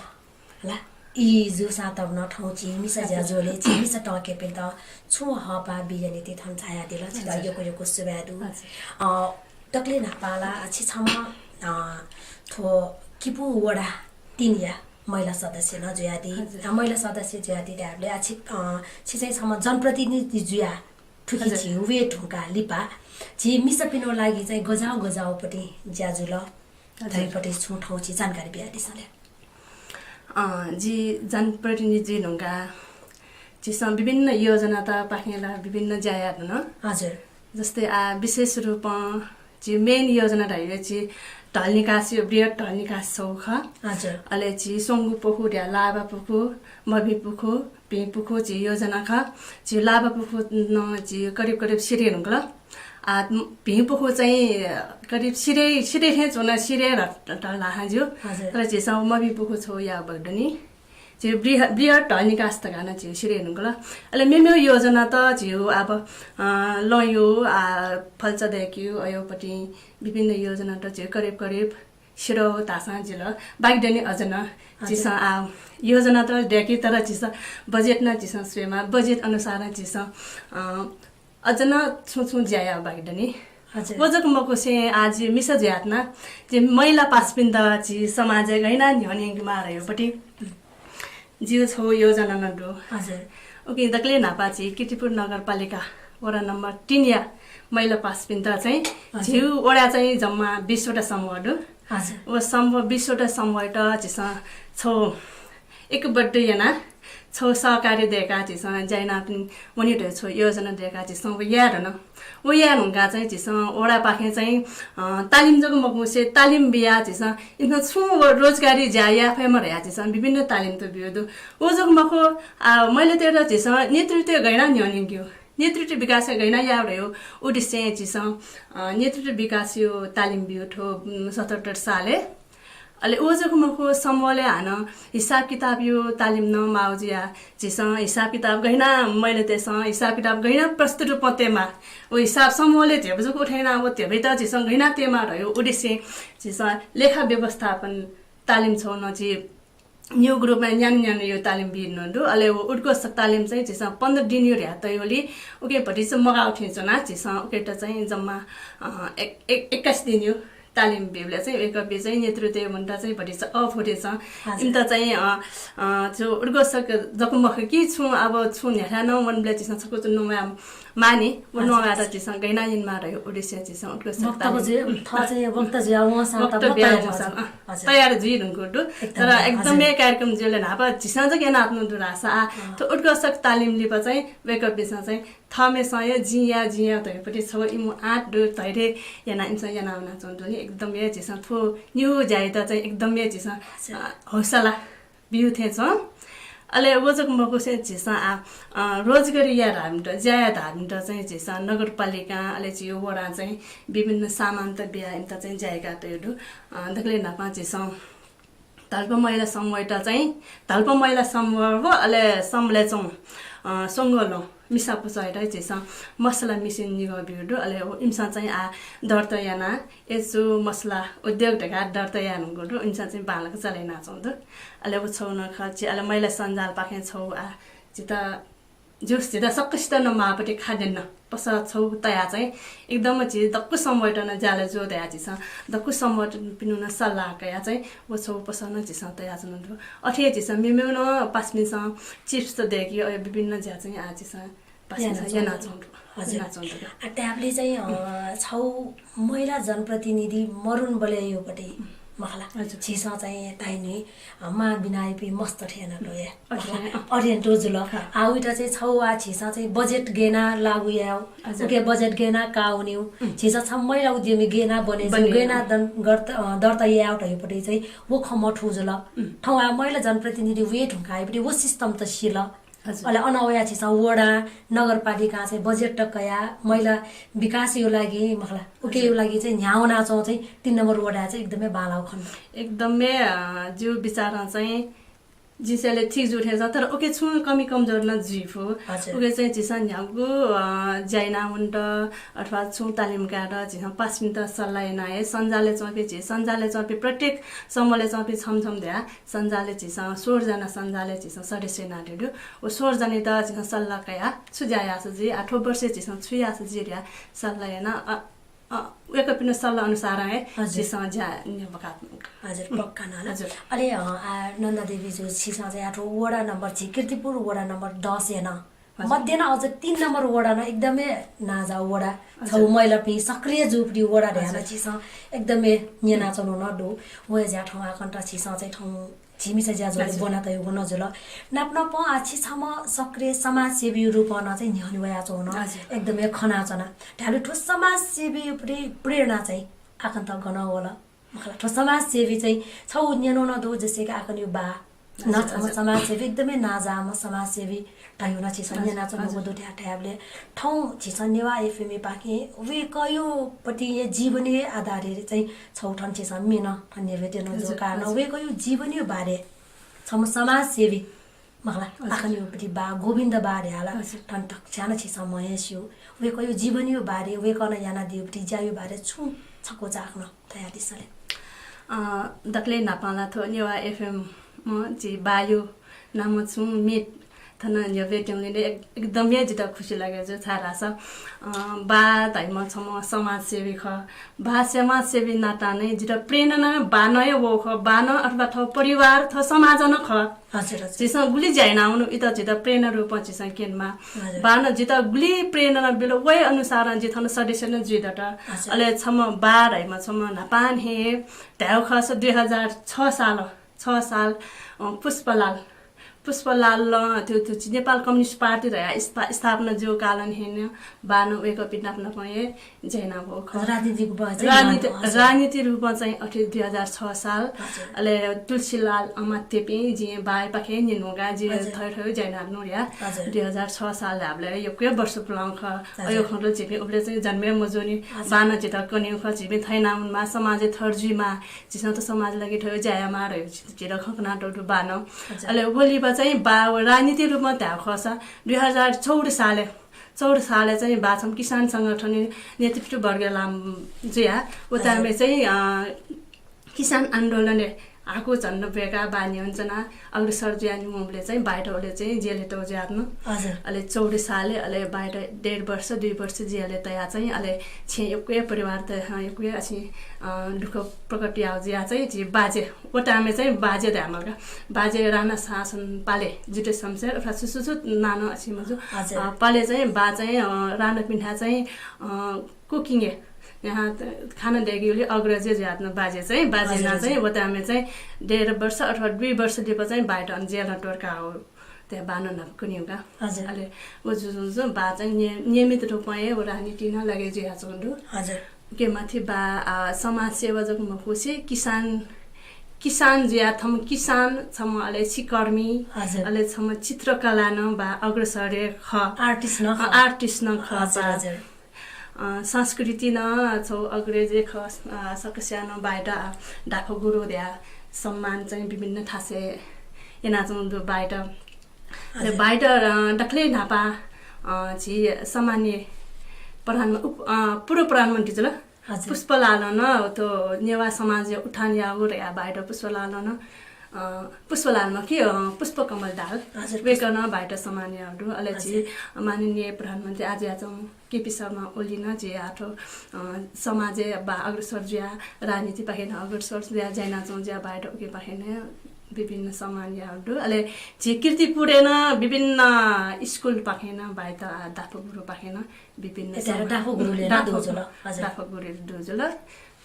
ला। ई जूसां तब नं थौं झी मिसा ज्याझ्वलय् झी मिसा तताकेहेँपिन्त छुं हःपाः बिया निंतिं थन झायादिल। छितः, हजुर, यक्व यक्व सुभाय् दु। हजुर। अ, दकले न्हापां ला छि छम्ह, अ, थ्व किपू वडा तीनया महिला सदस्य नं जुयादी। हजुर। अ, महिला सदस्य जुयादी धायेबलय् आ छि, अ, छि चाहिँ छम्ह जनप्रतिनिधि जुया थुकी, हजुर, झी वये धुंकाः लिपा झी मिसापिनिगु लागि चाहिँ गज्याउ गज्याउपट्टि ज्या जुल, हजुर, धइपट्टि छुं थौं झी जानकारी बियादिसँ ले। अ, जि जनप्रतिनिधि जुइ धुंकाः झीसं विभिन्न योजनात पाखें ला विभिन्न ज्या याये धुन। हजुर। जस्तै आ, विशेष रूपं झी main योजना धइगु झी ढलनिकास, यो बृहत् ढलनिकास छगू खः। हजुर। अले झी स्वंगू पुखू धया लाभा पुखू, मभिं पुखू, भिं पुखू झी योजना खः। झी लाभा पुखू नं झी करिब करिब सिधये धुंकल। आ, भिं पुखू चाहिँ करिब सिधये, सिधये थें च्वन, सिधये धल धाःसा ज्यू। हजुर। तर झीसं मभिं पुखू छगू यायेगु बाकी दनि। झी बृह-, बृहत् ढलनिकास धकाः नं झी सिधये धुंकल। अले मेमेगु योजनात झीगु अब, अ, लँयु, आ, फल्चा दय्‌केगु, अयोपट्टि विभिन्न योजनात झी करिब करिब सिधः धाःसां जिल, बाकी दनि अझ नं। हजुर। झीसं आ, योजनात दय्‌के, तर झीसं बजेट नं झीसं स्वयेमाः, बजेट अनुसारं झीसं, अ, अझ नं छुं छुं ज्या यायेगु बाकी दनि। हजुर। व जक मखुसें आ झी मिसा जुयाः नं झी महिला पासापिन्त झी समाजय् गथे याना न्ह्यःने यंकेमाः धइगुपट्टि जिगु छगू योजना नं दु। हजुर। उकिं दकले न्हापा झी कीर्तिपुर नगरपालिका वडा नम्बर तीनया महिला पासापिन्त चाहिँ, हजुर, झीगु वडा चाहिँ जम्मा बिसवटा समूह दु। हजुर। व समूह, बिसवटा समूहयात झीसं छगू एकबद्ध यानाः छगू सहकार्य दय्‌काः झीसं ज्या यानापिं वने धइगु छगू योजना दय्‌काः झीसं व याये धुन। व याये धुंकाः चाहिँ झीसं वडापाखें चाहिँ, अ, तालिम जक मखुसे तालिम बियाः झीसं इमिसं छुं व रोजगारी ज्या याये फयेमा धयाः झीसं विभिन्न तालिमत बियागु दु। व जक मखु, आ, महिलातय्‌त झीसं नेतृत्वय् गथे याना न्ह्यःने यंकेगु, नेतृत्व विकासय् गथे याना यायेगु धइगु उद्देश्यं झीसं, अ, नेतृत्व विकासया तालिम बियागु थ्व, उम्, सतहत्तर सालय्। अले व जक मखु, समूहलय् हानं हिसाब किताबया तालिम नं माःगु जुयाः झीसं हिसाब किताब गथे याना महिलातय्‌सं हिसाब किताब गथे याना प्रस्तुत रूपं तयेमाः, व हिसाब समूहलय् ध्यबा जक उठे यानाः व ध्यबायात झीसं गथे याना तयेमाः धइगु उद्देश्यं झीसं लेखा व्यवस्थापन तालिम छगू नं झी निगू रूपमा न्यान्हु न्यान्हुया तालिम बीगु नं दु। अले व उद्घोषक तालिम चाहिँ झीसं पन्ध्र दिनया धयाः तयागुलिं उकिं भतिचा मगाः थें च्वनाः झीसं उकियात चाहिँ जम्मा, अ, एक-, एक-, एक्काइस दिनया तालिम बीबलय् चाहिँ वय्‌कःपिं चाहिँ नेतृत्वय् वनेत चाहिँ भतिचा अःपुगु थें च्वं। हजुर। इमित चाहिँ, अ, अ, जो उद्घोषक जक मखु कि छुं अब छुं न्ह्याथाय् नं वनेबलय् झीसं छकूचा नवाये माःनि, व, हजुर, नवायेत झीसं गथे याना यनेमाः धइगु उद्देश्यं झीसं उद्घोषक वक्ता तालिम जुइ, थः चाहिँ वक्ता जुयाः वंसां वक्ता तक बियाः तयार वंसां, जुइ। अँ, हजुर। तयार जुइ धुंकूगु दु। एकदम, तर हजुर। एकदमै कार्यक्रम जुइबलय् न्हापा झीसं जक यानातःगु दु धाःसा आ, अँ। थ्व उद्घोषक तालिम लिपा चाहिँ वय्‌कःपिन्सं चाहिँ थःम्हेस्यां हे जिं या, जिं या धइगुपट्टि छगू इमिगु आँट दु, धैर्य यानाः इमिसं याना वनाच्वंगु दु नि। एकदमै झीसं थ्व निगू ज्यायात चाहिँ एकदमै झीसं, हजुर, अ, हौसला बिउ थें च्वं। अले व जक मखुसें झीसं आ, अ, रोजगारी याये धाःपिन्त, ज्या याये धाःपिन्त चाहिँ झीसं नगरपालिकां, अले झीगु वडां चाहिँ विभिन्न सामानत बियाः इमित चाहिँ ज्या याकातयागु दु। अ, दकले न्हापां झीसं धाल्पा महिला समूहयात चाहिँ, धाल्पा महिला समूह व अले समूहय् च्वंगु, अ, स्वंगलुं मिसा पुचःयात झीसं मसला मेसिन निगः ब्यूगु दु। अले व इमिसं चाहिँ आ दर्ता यानाः एचु मसला उद्योग धकाः दर्ता याये धुंकूगु दु। इमिसं चाहिँ बांलाक चले यानाच्वंगु दु। अले व छगू नं खः। झी अले महिला सञ्जालपाखें छगू आ झीत, झीत सकसित नं माःपट्टि खाद्यान्न पसः छगू तयाः चाहिँ एकदम झी दक्व समूहयात नं ज्याला ज्वः धयाः झीसं दक्व समूहपिनिगु नं सल्लाह कयाः चाहिँ व छगू पसः नं झीसं तयाच्वनागु दु। अथे हे झीसं मेमेगु नं पासापिन्सं chips त दय्‌की, अले विभिन्न ज्या चाहिँ आ झीसं पासापिन्सं यानाच्वंगु दु। हजुर। यानाच्वंगु दु। आ, धायेबलय् चाहिँ, अ, छगू महिला जनप्रतिनिधि मरुन बलय् योपट्टि मखला। हजुर। झीसं चाहिँ धाइ नि, अ, मां बिनाइपि मस्त थें याना ल्वये। अध्ययन। अध्ययन तुं जुल। हाँ। आ, उइत चाहिँ छौ आ झीसं चाहिँ बजेट गय् याना लागू यायेगु। हजुर। उके बजेट गय् याना काः वनेगु। उम्। झीसं छम्ह महिला उद्यमी गय् याना बने, बने। गय् याना दन-, गर्त-, अ, दर्ता यायेगु धइपट्टि चाहिँ व खँ मथू जुल। उम्। थौं आ महिला जनप्रतिनिधि वये धुंकाःपट्टि व system त सिल। हजुर। अले अन वया झीसं वडा, नगरपालिकां चाहिँ बजेट त कयाः महिला विकासया लागि, मखला, उकेया लागि चाहिँ न्ह्याः वनाच्वंगु चाहिँ तीन नम्बर वडा चाहिँ एकदमै बांलाःगु खँ। एकदमै, अ, जिगु विचारं चाहिँ जिं स्वयेबलय् ठीक जू थें जुल, तर उके छुं कमी कमजोरी नं जुइफु। हजुर। उके चाहिँ झीसं न्ह्यागु, अ, ज्या यानावनेत अथवा छुं तालिम कायेत झीसं पासापिन्त सल्लाह याना हे सञ्जालय् च्वंपिं, झी सञ्जालय् च्वंपिं प्रत्येक समूहय् च्वंपिं छम्ह छम्ह धयाः सञ्जालय् झीसं सोह्र जना सञ्जालय् झीसं सदस्य यानातयागु दु। व सोह्र जनायात झीसं सल्लाह कयाः छु ज्या याःसा जुइ, आ, थ्व वर्ष झीसं छु याःसा जुइ धयाः सल्लाह याना, अ, अ, वय्कःपिनि सल्लाह अनुसारं हे हजुर। झीसं ज्या न्ह्याबकाः। हजुर, पक्का नं। हजुर। अले, अ, आ, नन्दा देवी जु, छिसं चाहिँ आ थ्व वडा नम्बर, झी कीर्तिपुर वडा नम्बर दस हे नं। हजुर। मध्ये नं अझ तीन नम्बर वडा नं एकदमै नांजाःगु वडा। हजुर। छौ महिलापिं सक्रिय जूपिं वडा धयाः नं हजुर। छिसं एकदमै न्यनाच्वनागु नं दु। व हे ज्या थौं आकन्त छिसं चाहिँ थौं झीमिसं ज्याझ्वलय् हजुर। ब्वना तयागु नं जुल। नाप नापं आ छि छम्ह सक्रिय समाजसेवीया रूपं नं चाहिँ न्ह्यःने वयाच्वंगु नं हजुर। एकदमै खनाच्वना। धायेबलय् थ्व समाजसेवीया प्रे-, प्रेरणा चाहिँ आकन्त गनं वल? मखला, थ्व समाजसेवी चाहिँ छौ न्यनागु नं दु, जस्तै कि आकन्त बा। हजुर, नं छम्ह हजुर। समाजसेवी, एकदमै नांजाःम्ह समाजसेवी धयागु नं छिसं हजुर, न्यनाच्वनागु हजुर। दु धया धायेबलय् थौं झीसं नेवाः एफएमया पाखें वय्कःया पति हे जीवनया आधारय् चाहिँ छौ थन झीसं म्ये नं थन न्ह्यब्वयातयागु नं दु। हजुर, कारण हजुर। वय्कःया जीवनया बारे छम्ह समाजसेवी मखला, हजुर। आकन्त उपिं बा, गोविन्द बा धयाः ला हजुर। थन तक्स्यां नं छिसं मयस्यू। वय्कःया जीवनया बारे, वय्कलं यानादीपिं ज्याया बारे छुं छकू चाःख नं धयादिसँ ले। अ, दकलय् न्हापां ला थ्व नेवाः एफएमं झी बाया नामं छुं म्ये थन न्ह्यब्वयातःगुलिं एक-, एकदम हे जितः खुसी लागे जू, छाय्धाःसा, अ, बा धाइम्ह छम्ह समाजसेवी खः। बा समाजसेवी नातां नं जितः प्रेरणा नं बा नं हे वःगु खः। बा नं अथवा थ्व परिवार, थ्व समाज नं खः। हजुर, हजुर। झीसं गुलि ज्या यानावनेगु, इमित झीत प्रेरणा रूपं झीसं क्यनेमाः। हजुर। बां जितः गुलि प्रेरणा बिल, वहे अनुसारं जि थन सदस्य नं जुइ दत। हजुर। अले छम्ह बा धाइम्ह छम्ह न्हापां हे धायेगु खःसा दुई हजार छ साल, छ साल, अ, पुष्पलाल, पुष्पलालं त्यो, त्यो झी नेपाल कम्युनिस्ट पार्टी धयाः स्था-, स्थापना जूगु कालं हे नं बां वय्कःपिं नाप नापं हे ज्या यानावःगु खः। राजनीतिक रूपं चाहिँ राजनीति, न्ह्यःने वःगु। हजुर। राजनीतिक रूपं चाहिँ अथे दुई हजार छ साल, हजुर। अले तुलसीलाल अमात्यपिं जिं बायापाखें न्यनावंगु, जि हजुर। थथे थथे ज्या यानावनेगु या। हजुर। दुई हजार छ साल धायेबलय् यक्व वर्ष पुलांगु खः। हजुर। अय् खंत झीपिं उबलय् चाहिँ जन्मे मजूनि, हजुर। बां जितः कनेगु खः, झीपिं थथे यानावनेमाः, समाजय् थर जुइमाः, झीसं त समाज लागि थथे ज्या यायेमाः धयाः झीत खँ कनातःगु दु बां। हजुर। अले व लिपा चाहिँ बा व राजनीतिक रूपं धायेगु खःसा दुई हजार चौध सालय् चौध सालय् चाहिँ बा छम्ह किसान संगठनया नेतृत्ववर्गय् लाःम्ह जुयाः व हजुर। time-य् चाहिँ, अ, किसान आन्दोलनय् हाकु झन्डा ब्वय्काः बा न्ह्यःने च्वनाः अग्रसर जुयाः निम्हबलय् चाहिँ बायात उबलय् चाहिँ जेलय् तःगु जुयाच्वन। हजुर। अले चौध सालय् अले बायात डेढ वर्ष, दुई वर्ष जेलय् तयाः चाहिँ अले छेँय् यक्व परिवारत, अ, यक्व अथे, अ, दुःख प्रकट याःगु जुयाः चाहिँ झी बाजे व time-य् चाहिँ बाजे धायेमाल का। बाजे राणा शासन पालय् जुद्ध शमशेर अथवा सुसुसु नां नं अथे मजू। हजुर। अ, पालय् चाहिँ बा चाहिँ, अ, राणापिन्थाय् चाहिँ, अ, cooking-य्, यहाँ त-, खाना दय्केगुली अग्रज जुयाच्वन बाजे चाहिँ, बाजे हजुर, नां चाहिँ हजुर। व time-य् चाहिँ डेढ वर्ष अथवा दुई वर्ष लिपा चाहिँ बायात अन जेलय् त्वःताः थ्व बां नं न्हापा कनेगु का। हजुर। अले व जुजुं जुं बा चाहिँ निय-, नियमित रूपं हे व राजनीतिइ नं लागे जुयाच्वंगु दु। हजुर। उके मथे बा, आ, समाज सेवा जक मखुसे किसान, किसान जुयाः थम्ह किसान, छम्ह अले सिकर्मी, हजुर। अले छम्ह चित्रकला नं बा अग्रसर हे खः। Artist नं अ, खः। Artist नं खः हजुर, बा। हजुर। अ, संस्कृति नं छौ अग्रज हे खः, अ, सकस्यां नं बायात, अ, डाफा गुरु धयाः सम्मान चाहिँ विभिन्न थासय् यानाच्वंगु दु बायात। अले हजुर। बायात, अ, दकलय् न्हापा, अ, झी सम्माननीय प्रधान-, उप-, अ, पूर्व प्रधानमन्त्री जुल। हजुर। पुष्पलालं नं थ्व नेवाः समाजया उत्थान याःगु धयाः बायात पुष्पलालं नं, अ, पुष्पलाल मखु, अ, पुष्पकमल दाहाल। हजुर, वय्कलं नं बायात सम्मान याःगु दु। अले झी हजुर। माननीय प्रधानमन्त्री आज्याचं केपी शर्मा ओली नं झी आः थ्व, अ, समाजय् बा अग्रसर जुयाः राजनीतिपाखें नं अग्रसर जुयाः ज्या यानाच्वंगु जुयाः बायात उकिपाखें नं विभिन्न सम्मान याःगु दु। अले झी कीर्तिपुरय् नं विभिन्न स्कुलपाखें नं बायात, आ, डाफा गुरुपाखें नं विभिन्न ए, सम्मान। डाफा गुरुले नं डाफा, दु जुल। हजुर। डाफा गुरुले दु जुल।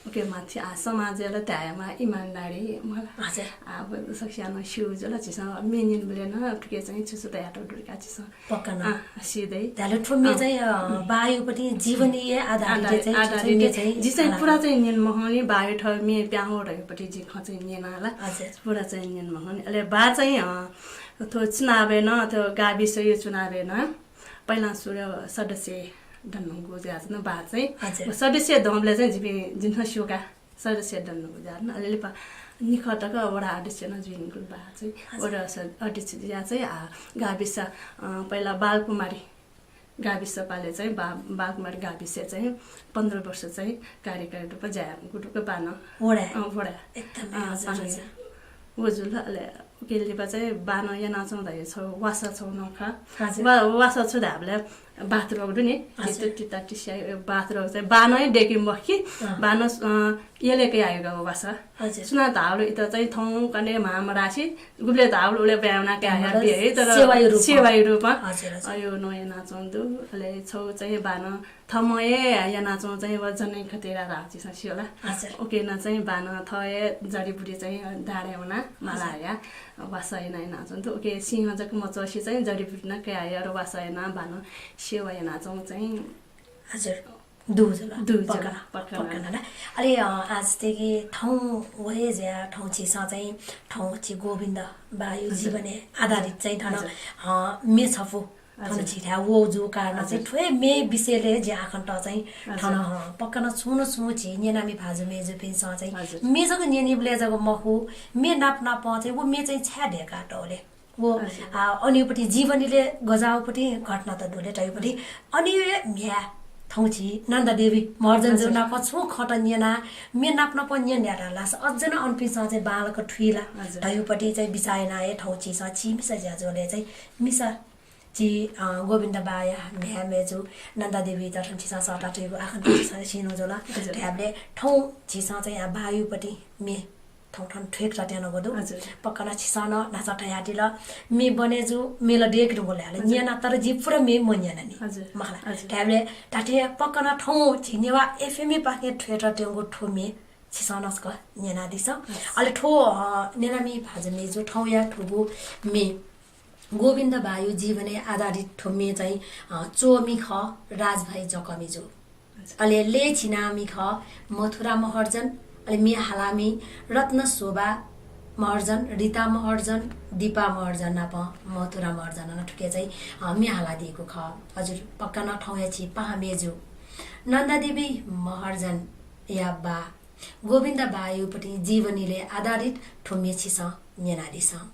उके माथि आ समाजय् ला धायेमा इमानदारी मला। हजुर। अब सकसियां नं स्यू जुल झीसं म्ये न्यनेबलय् नं थुके चाहिँ छु छु तयातःगु दु का झीसं। पक्का नं। अँ, सिधै। धायेबलय् थ्व म्ये अँ। चाहिँ, अँ, बायुपट्टि जीवनीय आधारित आधार-, चाहिँ, आधारित चाहिँ म्ये चाहिँ चाहिँ। जि चाहिँ हाला। पुरा चाहिँ न्यने मखंनि, बायु थ्व म्ये प्याहां वःपट्टि जि खँ चाहिँ न्यना ला। हजुर। पुरा चाहिँ न्यने मखंनि। अले बा चाहिँ, अँ, थ्व चुनावय् नं, थ्व गाविसया चुनावय् नं पहिला सुरु सदस्य दंगु जुयाच्वन बा चाहिँ। हजुर। सदस्य दंबलय् चाहिँ जिपिं जिमिसं स्यू का। सदस्य दंगु जुयाच्वन। अले लिपा निखः तक वडा अध्यक्ष नं जुइधुंकल बा चाहिँ। हजुर। वडा स-, अध्यक्ष जुया चाहिँ आ, गाविस, अ, पहिला बालकुमारी गाविस पाले चाहिँ बा-, बालकुमारी गाविस चाहिँ पन्ध्र वर्ष चाहिँ कार्यकारी रूपमा ज्या याःगु दु का बा नं। वडा। अ, वडा। एकदमै, अ, हजुर, पांगे। हजुर। व जुल, अले उके लिपा चाहिँ बा नं यानाच्वंगु धइगु छगू वासः छगू नं खः। हजुर। वा-, वासः छु धायेबलय् बाथरोग दु नि, हजुर। तित-, तिता तिस्या, ए, बाथरोग चाहिँ बा नं हे दय्के मखु कि, अँ। बा नं, अँ, यलय् कयाहयागु वासः। हजुर। सुनां धाःबलय् इत चाहिँ थौं कन्हय् म्हां मधासे, गुबलय् धाःबलय् उबलय् ब्याहा याना कयाहया मतलब बिया हे, तर सेवाया रूपमा। सेवाया रूपमा। हजुर, हजुर। अ, यो नं यानाच्वंगु दु, अले छगू चाहिँ बा नं थम्हं हे यानाच्वंगु चाहिँ व जनै खतेरा धाःगु झीसं स्यू ला। हजुर। उके नं चाहिँ बा नं थः हे जडीबुटी चाहिँ डाँडाय् वना माला हजुर। हया वासः याना यानाच्वंगु दु। उके सिंह जक मच्वसे चाहिँ जडीबुटी नं कयाहया अले वासः याना बा नं सेवा यानाच्वंगु चाहिँ हजुर। दु जुल। दु जुल। पक्का, पक्का पक्का नं। नं। अले, अ, आज थेके थौं व हे जुया थौं झीसं चाहिँ थौं झी गोविन्द बायु हजुर। जीवनय् आधारित चाहिँ थन, हजुर। अ, म्ये छपु थन हजुर। झीथाय् वःगु जूगु कारणं चाहिँ हजुर। थ्व हे म्ये विषयलय् जि आखंत चाहिँ हजुर। थन, हँ, पक्का नं छुं न छुं झी न्यनामि भाजु मय्जुपिन्सं चाहिँ हजुर। म्ये जक न्यनीबलय् जक मखु, म्ये नाप नापं चाहिँ व म्ये चाहिँ छाय् दय्कातःगु ले। व, हजुर। आ, अनयापट्टि जीवनीलय् गज्याःगुपट्टि घटनात दु ले धयापट्टि हजुर। अनया हे म्ह्याय् थौं झी नन्दा देवी महर्जनजु हजुर। नाप छुं खँत न्यना, म्ये नाप नापं न्यने धाःसा अझ नं अनपिन्सं चाहिँ बांलाक थुइ ला हजुर। धयापट्टि चाहिँ बिचाः याना हे थौं झीसं झी मिसा ज्याझ्वलय् चाहिँ मिसा झी, अ, गोविन्द बाया म्ह्याय् मय्जु नन्दा देवीयात थन झीसं सःता तुइगु आखंत झीसं स्यू जुल। हजुर। धायेबलय् थौं झीसं चाहिँ आ बायुपट्टि म्ये थौं थन थ्वय्क तयातयागु दु। हजुर। पक्का नं छिसं नं न्हाचः धयादिल, म्ये बने जू, म्ये ला दय्के धुंकल ला। हजुर। न्यना, तर जिं पुरा म्ये मन्यना नि। हजुर। मखु ला। हजुर। धायेबलय् धात्थें पक्का नं थौं झी नेवाः एफएमया पाखें थ्वय्क तयातयागु थ्व म्ये छिसं नं छकः न्यनादिसँ। हजुर। अले थ्व, अ, न्यनामि भाजु मय्जु थौंया थुगु म्ये गोविन्द बायु जीवनय् आधारित थ्व म्ये चाहिँ, अ, च्वमि खः राजभाइ जकमिजु। हजुर। अले लय् चिनामि खः मथुरा महर्जन, अले म्ये हालामि रत्न शोभा महर्जन, रिता महर्जन, दीपा महर्जन नाप मथुरा महर्जन नं थुके चाहिँ, अ, म्ये हालादीगु खः। हजुर, पक्का नं थौंया झी पाहां मय्जु नन्दा देवी महर्जनया बा गोविन्द बायुपट्टि जीवनीलय् आधारित थ्व म्ये छिसं न्यनादिसँ।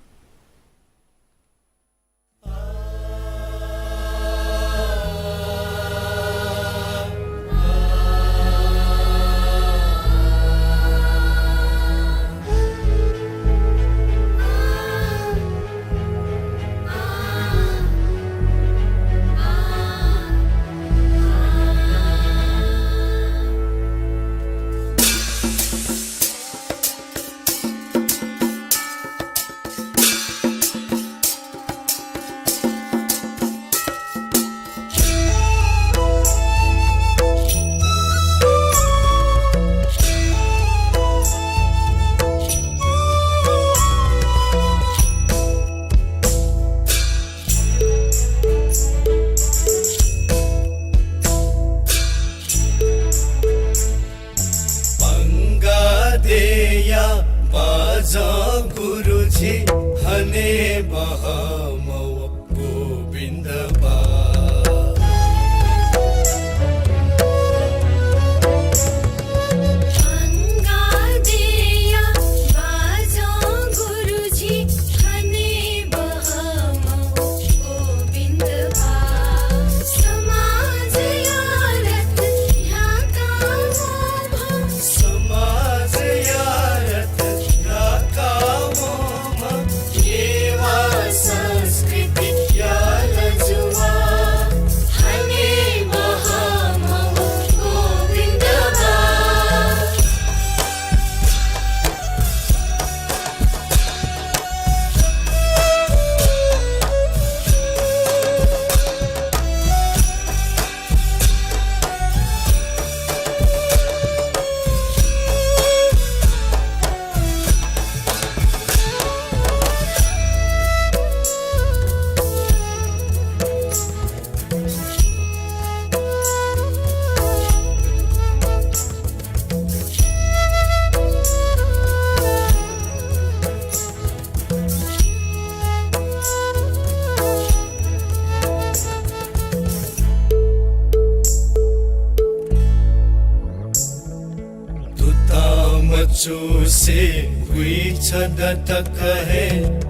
चूसे गुइछदँ तक हे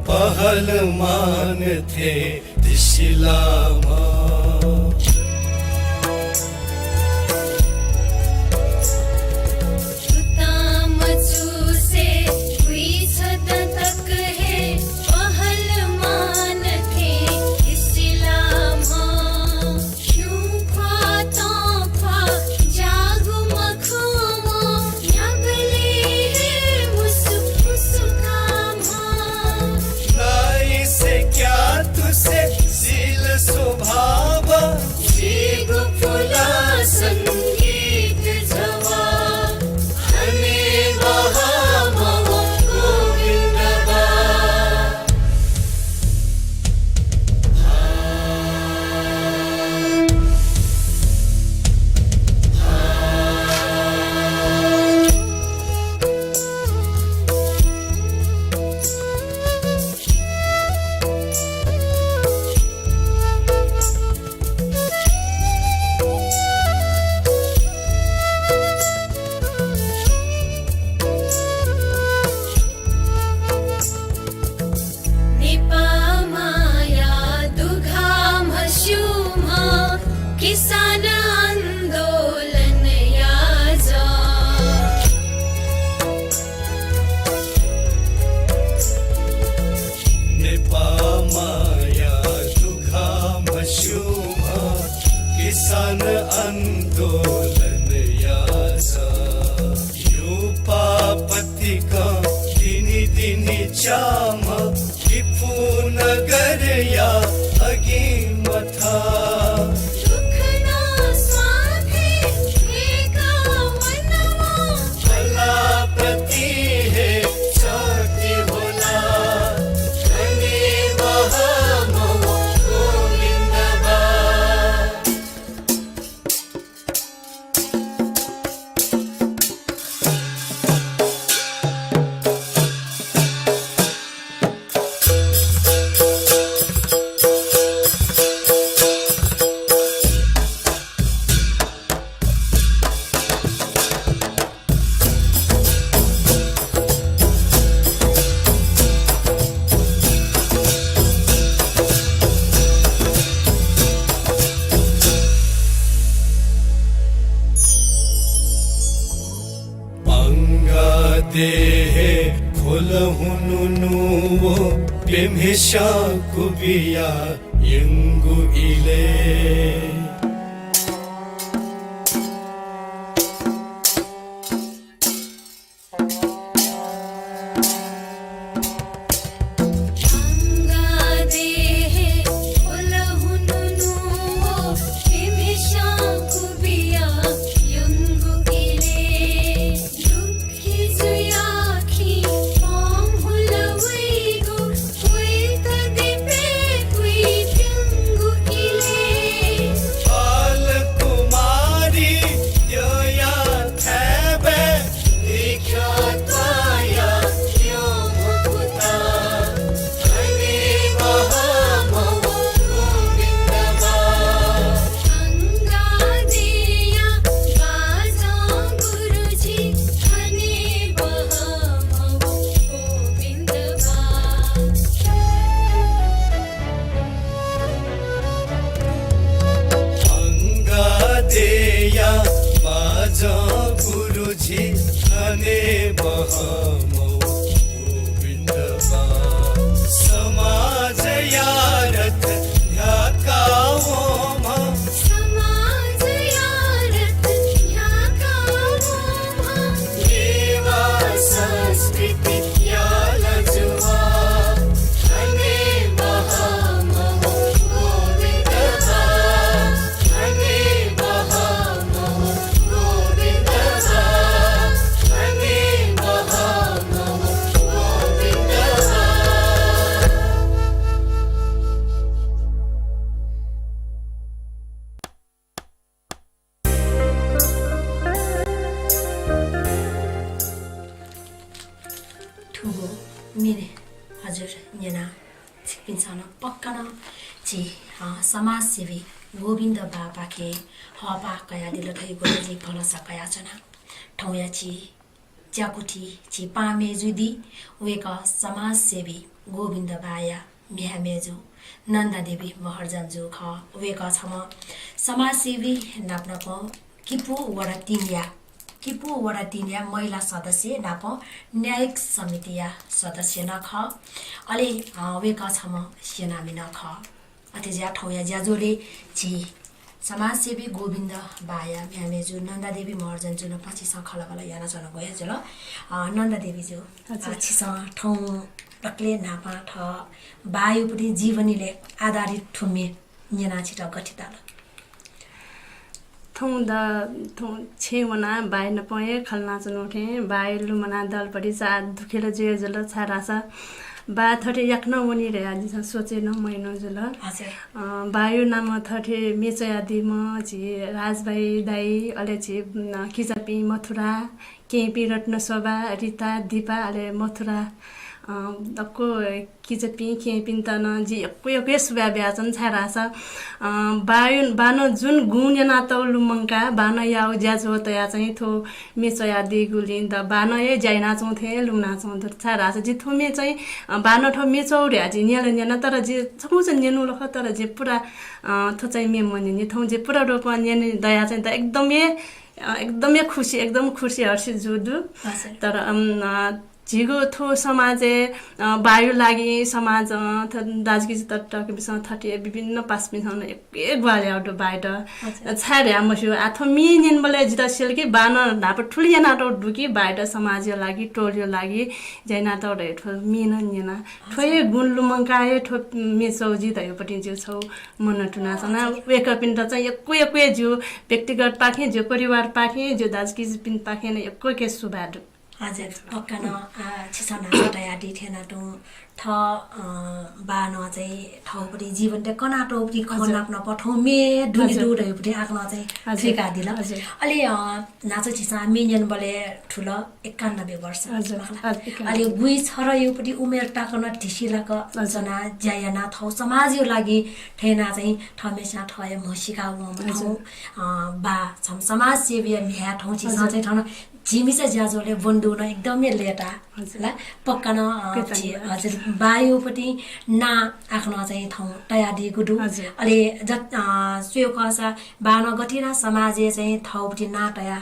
पहलमान थें तिसिलाम्ह। छुतां मचूसे गुइछदँ तक हे पहलमान थें तिसिलाम्ह। खिउँ ख्वाः तं ख्वाः ज्याःगु मखुम्ह, न्ह्याबलें हे मुसुक मुसुकाम्ह। नाइसे क्यातुसे शील स्वभाव, झीगु पुलां संगीत जवाः। हनेबहःम्ह व गोविन्द बाः। नेपाःमाया दुघाः म्हस्यूम्ह किसान आन्दोलनया जः। नेपाःमाया दुघाः म्हस्यूम्ह किसान आन्दोलनया जः। युपापतिकं दिनि दिनि च्याम्ह लिपु नगरया अगिमथा। दुःख नं स्वार्थय् थुइका वनाः भलाप्रति हे शक्ति होला। हनेबहःम्ह व गोविन्द बाः। अंगा देहे खोल हुनुनु वो प्यम्हेस्यां कुबिया यंगु इले। अंगादेया बाजं गुरुजी हनेबहःम्ह व गोविन्द बाः। समाजया रथ न्ह्याकावंम्ह, समाजया रथ न्ह्याकावंम्ह नेवाः संस्कृतिया लजुवा हनेबहःम्ह व गोविन्द बाः। थुगु मिने हजुर न्यना छिकपिन्सं नं पक्का नं झी, अ, समाजसेवी गोविन्द बाःपाखे हःपाः कयादिल धइगु जिं भलसा कयाच्वना। थौंया झी ज्याकुथि झी पाहां मय्जु दी, वय्कः समाजसेवी गोविन्द बाया म्ह्याय् मय्जु नन्दा देवी महर्जन जु खः। वय्कः छम्ह समाजसेवी नापनापं किपू वडा तीनया, किपू वडा तीनया महिला सदस्य नापं न्यायिक समितिया सदस्य नं खः। अले, अ, वय्कः छम्ह सेनानी नं खः। अथे जुयाः थौंया ज्याझ्वलय् झी समाजसेवी गोविन्द बाया म्ह्याय् मय्जु नन्दा देवी महर्जन जुं पाखें छिसं खँल्हाबल्हा यानाच्वनागु हे जुल। अ, नन्दा देवी जु, अ, हजुर। छिसं थौं दकलय् न्हापां थः बायागु पति जीवनीलय् आधारित थ्व म्ये न्यनाः छितः गथे ताल? थौं द, थौं छेँय् वनाः बाया नाप हे खँ ल्हानाच्वनागु थें बाया लुमनाः दल पति चा दुःख हे जुया जुल, छाय्धाःसा बाः थथे याकनं वनी धयाः जिं सोचे नं मयानागु जुल। हजुर। अ, बायागु नामं थथे म्ये च्वयादीम्ह झी राजभाइ दाइ, अले झी, अ, किजापिं मथुरा, केहेँपिं रत्नशोभा, रिता, दिपा, अले मथुरा, अ, दक्व किजापिं, केहेँपिन्त नं जिं यक्व यक्व हे सुभाय् बियाच्वना, छाय्धाःसा, अ, बाया, बानं जुन गुण न्यनातःगु लुमंकाः बानं याःगु ज्याझ्वः तयाः चाहिँ थ्व म्ये च्वयादीगुलिं द बानं हे ज्या यानाच्वंगु थें लुमनाच्वंगु दु। छाय्धाःसा जिं थ्व म्ये चाहिँ, अ, बानं थ्व म्ये च्वःगु धयाः जिं न्यना न्यना, तर जिं छकूचा न्यनागु खः, तर जिं पुरा, अ, थ्व चाहिँ म्ये मन्यनी। थौं जिं पुरा रूपं न्यने दयाः चाहिँ द एकदम हे, अ, एकदम हे खुसी, एकदम खुसी हर्षित जूगु दु। हजुर। तर, अम, अ, झीगु थ्व समाजय्, अ, बायागु लागि समाज, अ, थ-, दाजुकिजा तताकेहेँपिन्सं थथे विभिन्न पासापिन्सं नं यक्व हे ग्वाहालि याःगु दु बायात। हजुर। छाय् धयाः मस्यू। आः थ्व म्ये न्यंबलय् जितः सिल कि बानं न्हापा थुलि यानातःगु दु कि बायात समाजया लागि, टोलया लागि ज्या यानातःगु धयाः थ्व म्ये नं न्यना। थ्व हे गुण लुमंकाः हे थ्व म्ये च्वःगु जुइ धयागु पति जिगु छगू मनं तुनाच्वना। हजुर। वय्कःपिन्त चाहिँ यक्व यक्व हे जिगु व्यक्तिगत पाखें, जिगु परिवार पाखें, जिगु दाजुकिजापिन्त पाखें नं यक्व यक्व हे सुभाय् दु। हजुर, पक्का नं, आ, छिसं न्हापा धयादी थें नं तुं थः, अ, बानं चाहिँ थःगु पति जीवन त कनातःगु पति खँ हजुर। नापनापं थौं म्ये दुने हजुर। दु धयागु पति आकनं चाहिँ हजुर। थुइकादिल। हजुर। अले, अ, न्हाचः छिसं म्ये न्यंबलय् थुल एकानब्बे वर्ष हजुर। मखु ला? हजुर, एकानब्बे। अले गुइछरयागु पति उमेर तकं नं धिसिलाक हजुर। च्वनाः ज्या यानाः थः समाजया लागि थथे यानाः चाहिँ थःम्हेस्यां थःया म्ह सिकाः वंम्ह हजुर। थौं, अ, बा छम्ह समाजसेवीया म्ह्याय् थौं छिसं हजुर। चाहिँ थन झीमिसा ज्याझ्वलय् ब्वने दुगु नं एकदम हे लय्ताः हजुर। ला? पक्का नं, अ, कृतज्ञ। झी, हजुर, बायागु पति नां आकनं चाहिँ थौं तयादीगु दु। हजुर। अले जत-, अ, स्वयेगु खःसा बानं गथे यानाः समाजय् चाहिँ थःगु पति नां तयाः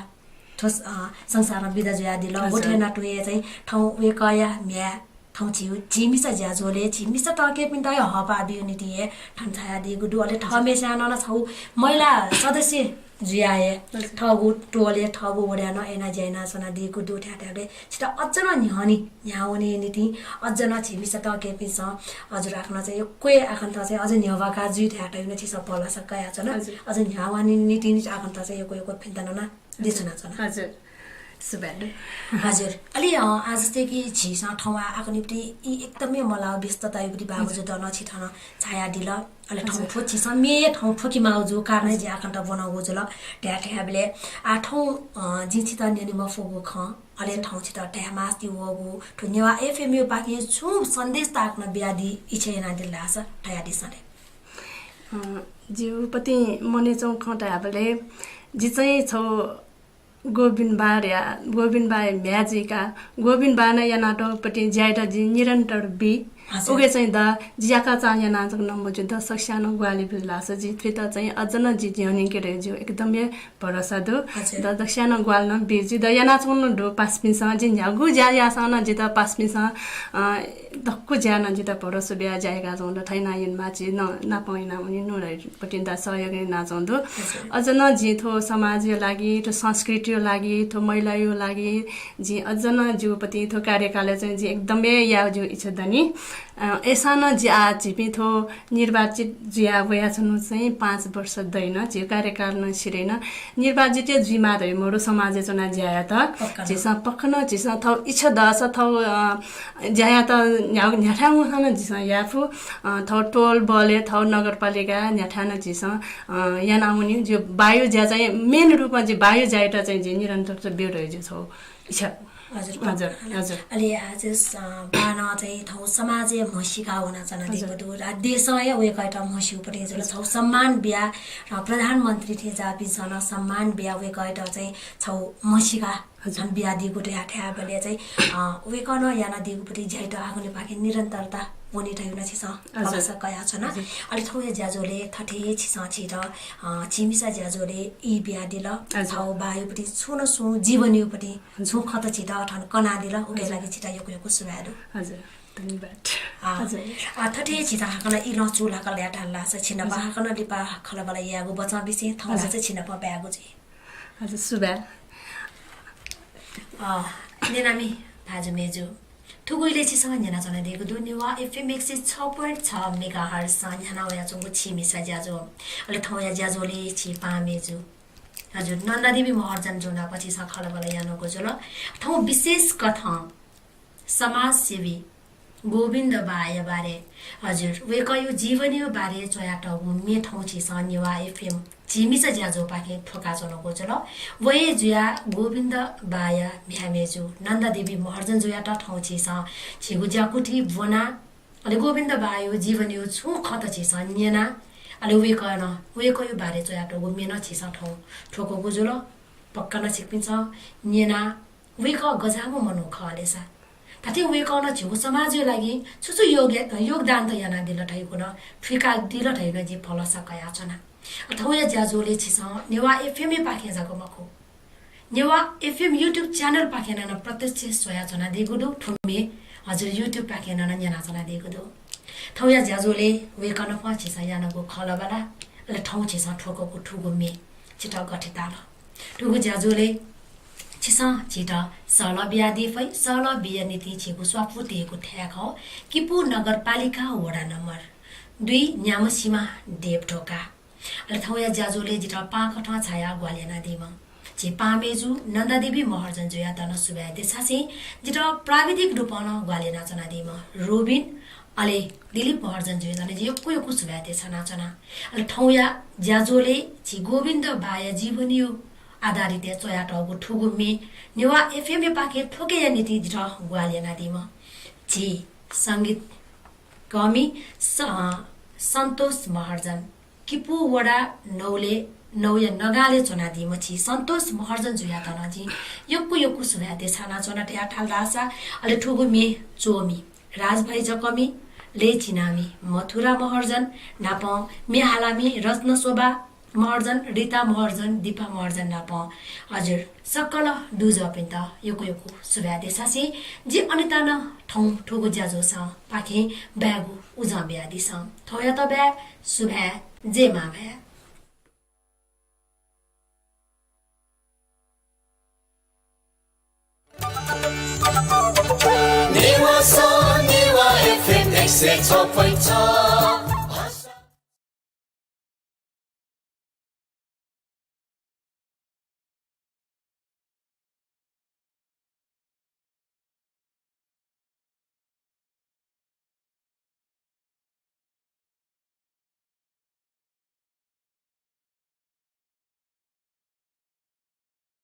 थ्व, अ, संसारं बिदा जुयादिल। हजुर। गथे यानाः तुं हे चाहिँ थौं वय्कःया म्ह्याय् थौं झी, झीमिसा ज्याझ्वलय्, झीमिसा तताकेहेँपिन्त हे हःपाः बीगु निंतिं हे थन झायादीगु दु। अले थःम्हेस्यां नं छगू महिला सदस्य जुयाः हे हजुर। थःगु टोलय्, थःगु वडाय् नं अय् यानाः ज्या यानाच्वनादीगु दु। थथे याःबलय् छितः अझ नं न्ह्यःने न्ह्याः वनेया निंतिं अझ नं झीमिसा तताकेहेँपिन्सं हजुर आकनं चाहिँ यक्व हे आकनं चाहिँ अझ न्ह्यब्वाका जुइ धयातःगु नं छिसं भलसा कयाच्वन। हजुर। अझ न्ह्याः वनेया निंतिं आकनं चाहिँ यक्व यक्व भिंतुना नं देछानाच्वना। हजुर। सुभाय् दु। हजुर। अले, अ, आः जस्तै कि झीसं थौं आः आकनं पति यि एकदम हे मलाः व्यस्तताया पति बावजुद नं छिं थन झायादिल। अले थौं हजुर। थ्व झीसं म्ये थौं थ्वके माःगु जूगु कारणं हे जिं आकनं ब्वनागु जुल। धया धयाबलय् आः थौं, अ, जिं छितः न्यने मफुगु खँ, अले हजुर। थौं छितः धाये मास्ति वःगु, थ्व नेवाः एफएमया पाखें छुं सन्देश आकनं बियादी इच्छा यानादिल धाःसा धयादिसँ ले। अ, जिगु पति मनय् च्वंगु खँ धायेबलय् जि चाहिँ छगू गोविन्द बाया, गोविन्द बाया म्ह्याय् जुइकाः गोविन्द बानं यानातःगु पति ज्यायात जिं निरन्तर बी। हजुर। उकिं चाहिँ द जि याकःचां याना जक नं मजू, द सकसियां नं ग्वाहालि बिल धाःसा जिं थुइत चाहिँ अझ नं जि न्ह्यःने यंके धइगु जिगु एकदम हे भरोसा दु। हजुर। द सकसियां नं ग्वाहालि नं बी, जि द यानाच्वंगु नं दु पासापिन्सं, जिं न्ह्यागु ज्या याःसां नं जितः पासापिन्सं, अ, दक्व ज्याय् नं जितः भरोसा बियाः ज्या याकाच्वंगु दु, थथे यानाः यानामाः, झी नं नापं यानाः वनेनु धइगु पति नं द सहयोग यानाच्वंगु दु। हजुर। अझ नं जिं थ्व समाजया लागि, थ्व संस्कृतिया लागि, थ्व महिलाया लागि जिं अझ नं जिगु पति थ्व कार्यकालय् चाहिँ जिं एकदम हे यायेगु जिगु इच्छा दनि। अ, अय्सां नं जि आः झीपिं थ्व निर्वाचित जुया वयाच्वनागु चाहिँ पाँच वर्ष दइन, झीगु कार्यकाल नं सिधइन। निर्वाचित हे जुइमाः धइगु मदु समाजय् च्वनाः ज्या यायेत। पक्का नं। झीसं पक्का नं झीसं थःगु इच्छा दःसा थःगु, अ, ज्या यायेत न्ह्या-, न्ह्याथाय् वंसां नं झीसं याये फु। अ, थःगु टोल बलय्, थःगु नगरपालिका न्ह्याथाय् नं झीसं, अ, याना वने। जिगु बाया ज्या चाहिँ main रूपमा जिं बाया ज्यायात चाहिँ जिं निरन्तरता ब्यू धइगु जिगु छगू इच्छा। हजुर, हजुर, हजुर। अले आज स-, बानं चाहिँ थौ समाजय् म्हसीका वनाच्वनादीगु हजुर। दु। र देशं हे वय्कःयात म्हस्यूगु पति जुल। हजुर। थौ सम्मान बिया, र प्रधानमन्त्री थें जाःपिन्सं नं सम्मान बिया वय्कःयात चाहिँ छौ म्हसीका हजुर। बियादीगु धया थ्याबलय् चाहिँ, अ, वय्कलं यानादीगु पति ज्यायात आगुनेपाखें निरन्तरता वने धइगु नं छिसं हजुर। भलसा कयाच्वना। हजुर। अले थौंया ज्याझ्वलय् थथे छिसं छित, अ, झीमिसा ज्याझ्वलय् ई बियादिल। हजुर। थौ बायु पति छुं न छुं जीवनीयु पति हजुर। छुं खँत छित थन कनादिल, उके हजुर। लागि छित यक्व यक्व सुभाय् दु। हजुर, धन्यवाद। आ, हजुर। आ, थथे छित हाकनं इलं चूलाकल यात धाःसा छिनाप हजुर। हाकनं लिपा खँल्हाबल्हा यायेगु बचं बिसें थौं हजुर। धाःसा छिनाप ब्यागु जुइ। हजुर, सुभाय्। अ, न्यनामि भाजु मेजु, थुगु इलय् छिसं न्यनाच्वनादीगु दु नेवाः एफएम एक सय छ point छ मेगाहर्ट्जं न्ह्याना वयाच्वंगु झीमिसा ज्याझ्वः। अले थौंया ज्याझ्वलय् छि पाहां मेजु, हजुर, नन्दादेवी महर्जनजु नाप छिसं खँल्हाबल्हा यानागु जुल। थौं विशेष कथं समाजसेवी गोविन्द बाःया बारे, हजुर, वय्कःयु जीवनीयु बारे च्वयातःगु म्ये थौं छिसं नेवाः एफएम झीमिसा ज्याझ्वःपाखें थ्वकाच्वनागु जुल। व हे जुयाः गोविन्द बाःया म्ह्याय् मेजु नन्दादेवी महर्जनजुयात थौं छिसं झीगु ज्याकुथिइ ब्वना, अले गोविन्द बाःयु जीवनीयु छुं खँत छिसं न्यना, अले वय्कलं, वय्कःयु बारे च्वयातःगु म्ये नं छिसं थौं थ्वकूगु जुल। पक्का नं छिकपिन्सं न्यना, वय्कः गज्याःम्ह मनू खः लेसा। धात्थें वय्कलं झीगु समाजया लागि छु छु योग्य-, योगदान त यानादिल धइगु नं, थुइकादिल धइगु नं जिं भलसा कयाच्वना। अ, थौंया ज्याझ्वलय् छिसं नेवाः एफएमया पाखें जक मखु, नेवाः एफएम YouTube channel पाखें नं प्रत्यक्ष स्वयाच्वनादीगु दु। थ्व म्ये हजुर YouTube पाखें नं न्यनाच्वनादीगु दु। थौंया ज्याझ्वलय् वय्कलं नाप छिसं यानागु खँल्हाबल्हा, अले थौं छिसं थ्वकूगु थुगु म्ये छित गथे ताल? थुगु ज्याझ्वलय् छिसं झीत सहलह बियादी फइ। सहलह बिया निंतिं झीगु स्वापू तयेगु थाय् खः किपू नगरपालिका वडा नम्बर दुई न्याम्हसिमा देवढोका। अले थौंया ज्याझ्वलय् जितः पाहां कथं झायाः ग्वाहालि यानादीम्ह झी पाहां मेजु नन्दादेवी महर्जनजुयात नं सुभाय् देछासें जितः प्राविधिक रूपं नं ग्वाहालि यानाच्वनादीम्ह रोबिन अले दिलीप महर्जनजुयात नं जिं यक्व यक्व सुभाय् देछानाच्वना। अले थौंया ज्याझ्वलय् झी गोविन्द बाःया जीवनीयु आधारित च्वयातःगु थुगु म्ये नेवाः एफएमया पाखें थ्वकेया निंतिं जितः ग्वाहालि यानादीम्ह झी संगीत कर्मी स-, सन्तोष महर्जन, किपू वडा नौले नौया नगालय् च्वनादीम्ह झी सन्तोष महर्जनजुयात नं जिं यक्व यक्व सुभाय् देछानाच्वना। धयाथाल धाःसा अले थुगु म्ये च्वमि राजभाइ जकमि, लय् चिनामि मथुरा महर्जन नापं म्ये हालामि रत्नशोभा महर्जन, रिता महर्जन, दिपा महर्जन नापं हजुर सकल दुजःपिन्त यक्व यक्व सुभाय् देछासें जि अनिता नं थौं थुगु ज्याझ्वःपाखें बायेगु उजं बियादिसँ। थौंयात बाय्, सुभाय्, जय मांभाय्। नेवाः स, नेवाः एफएम एक सय छ point छ।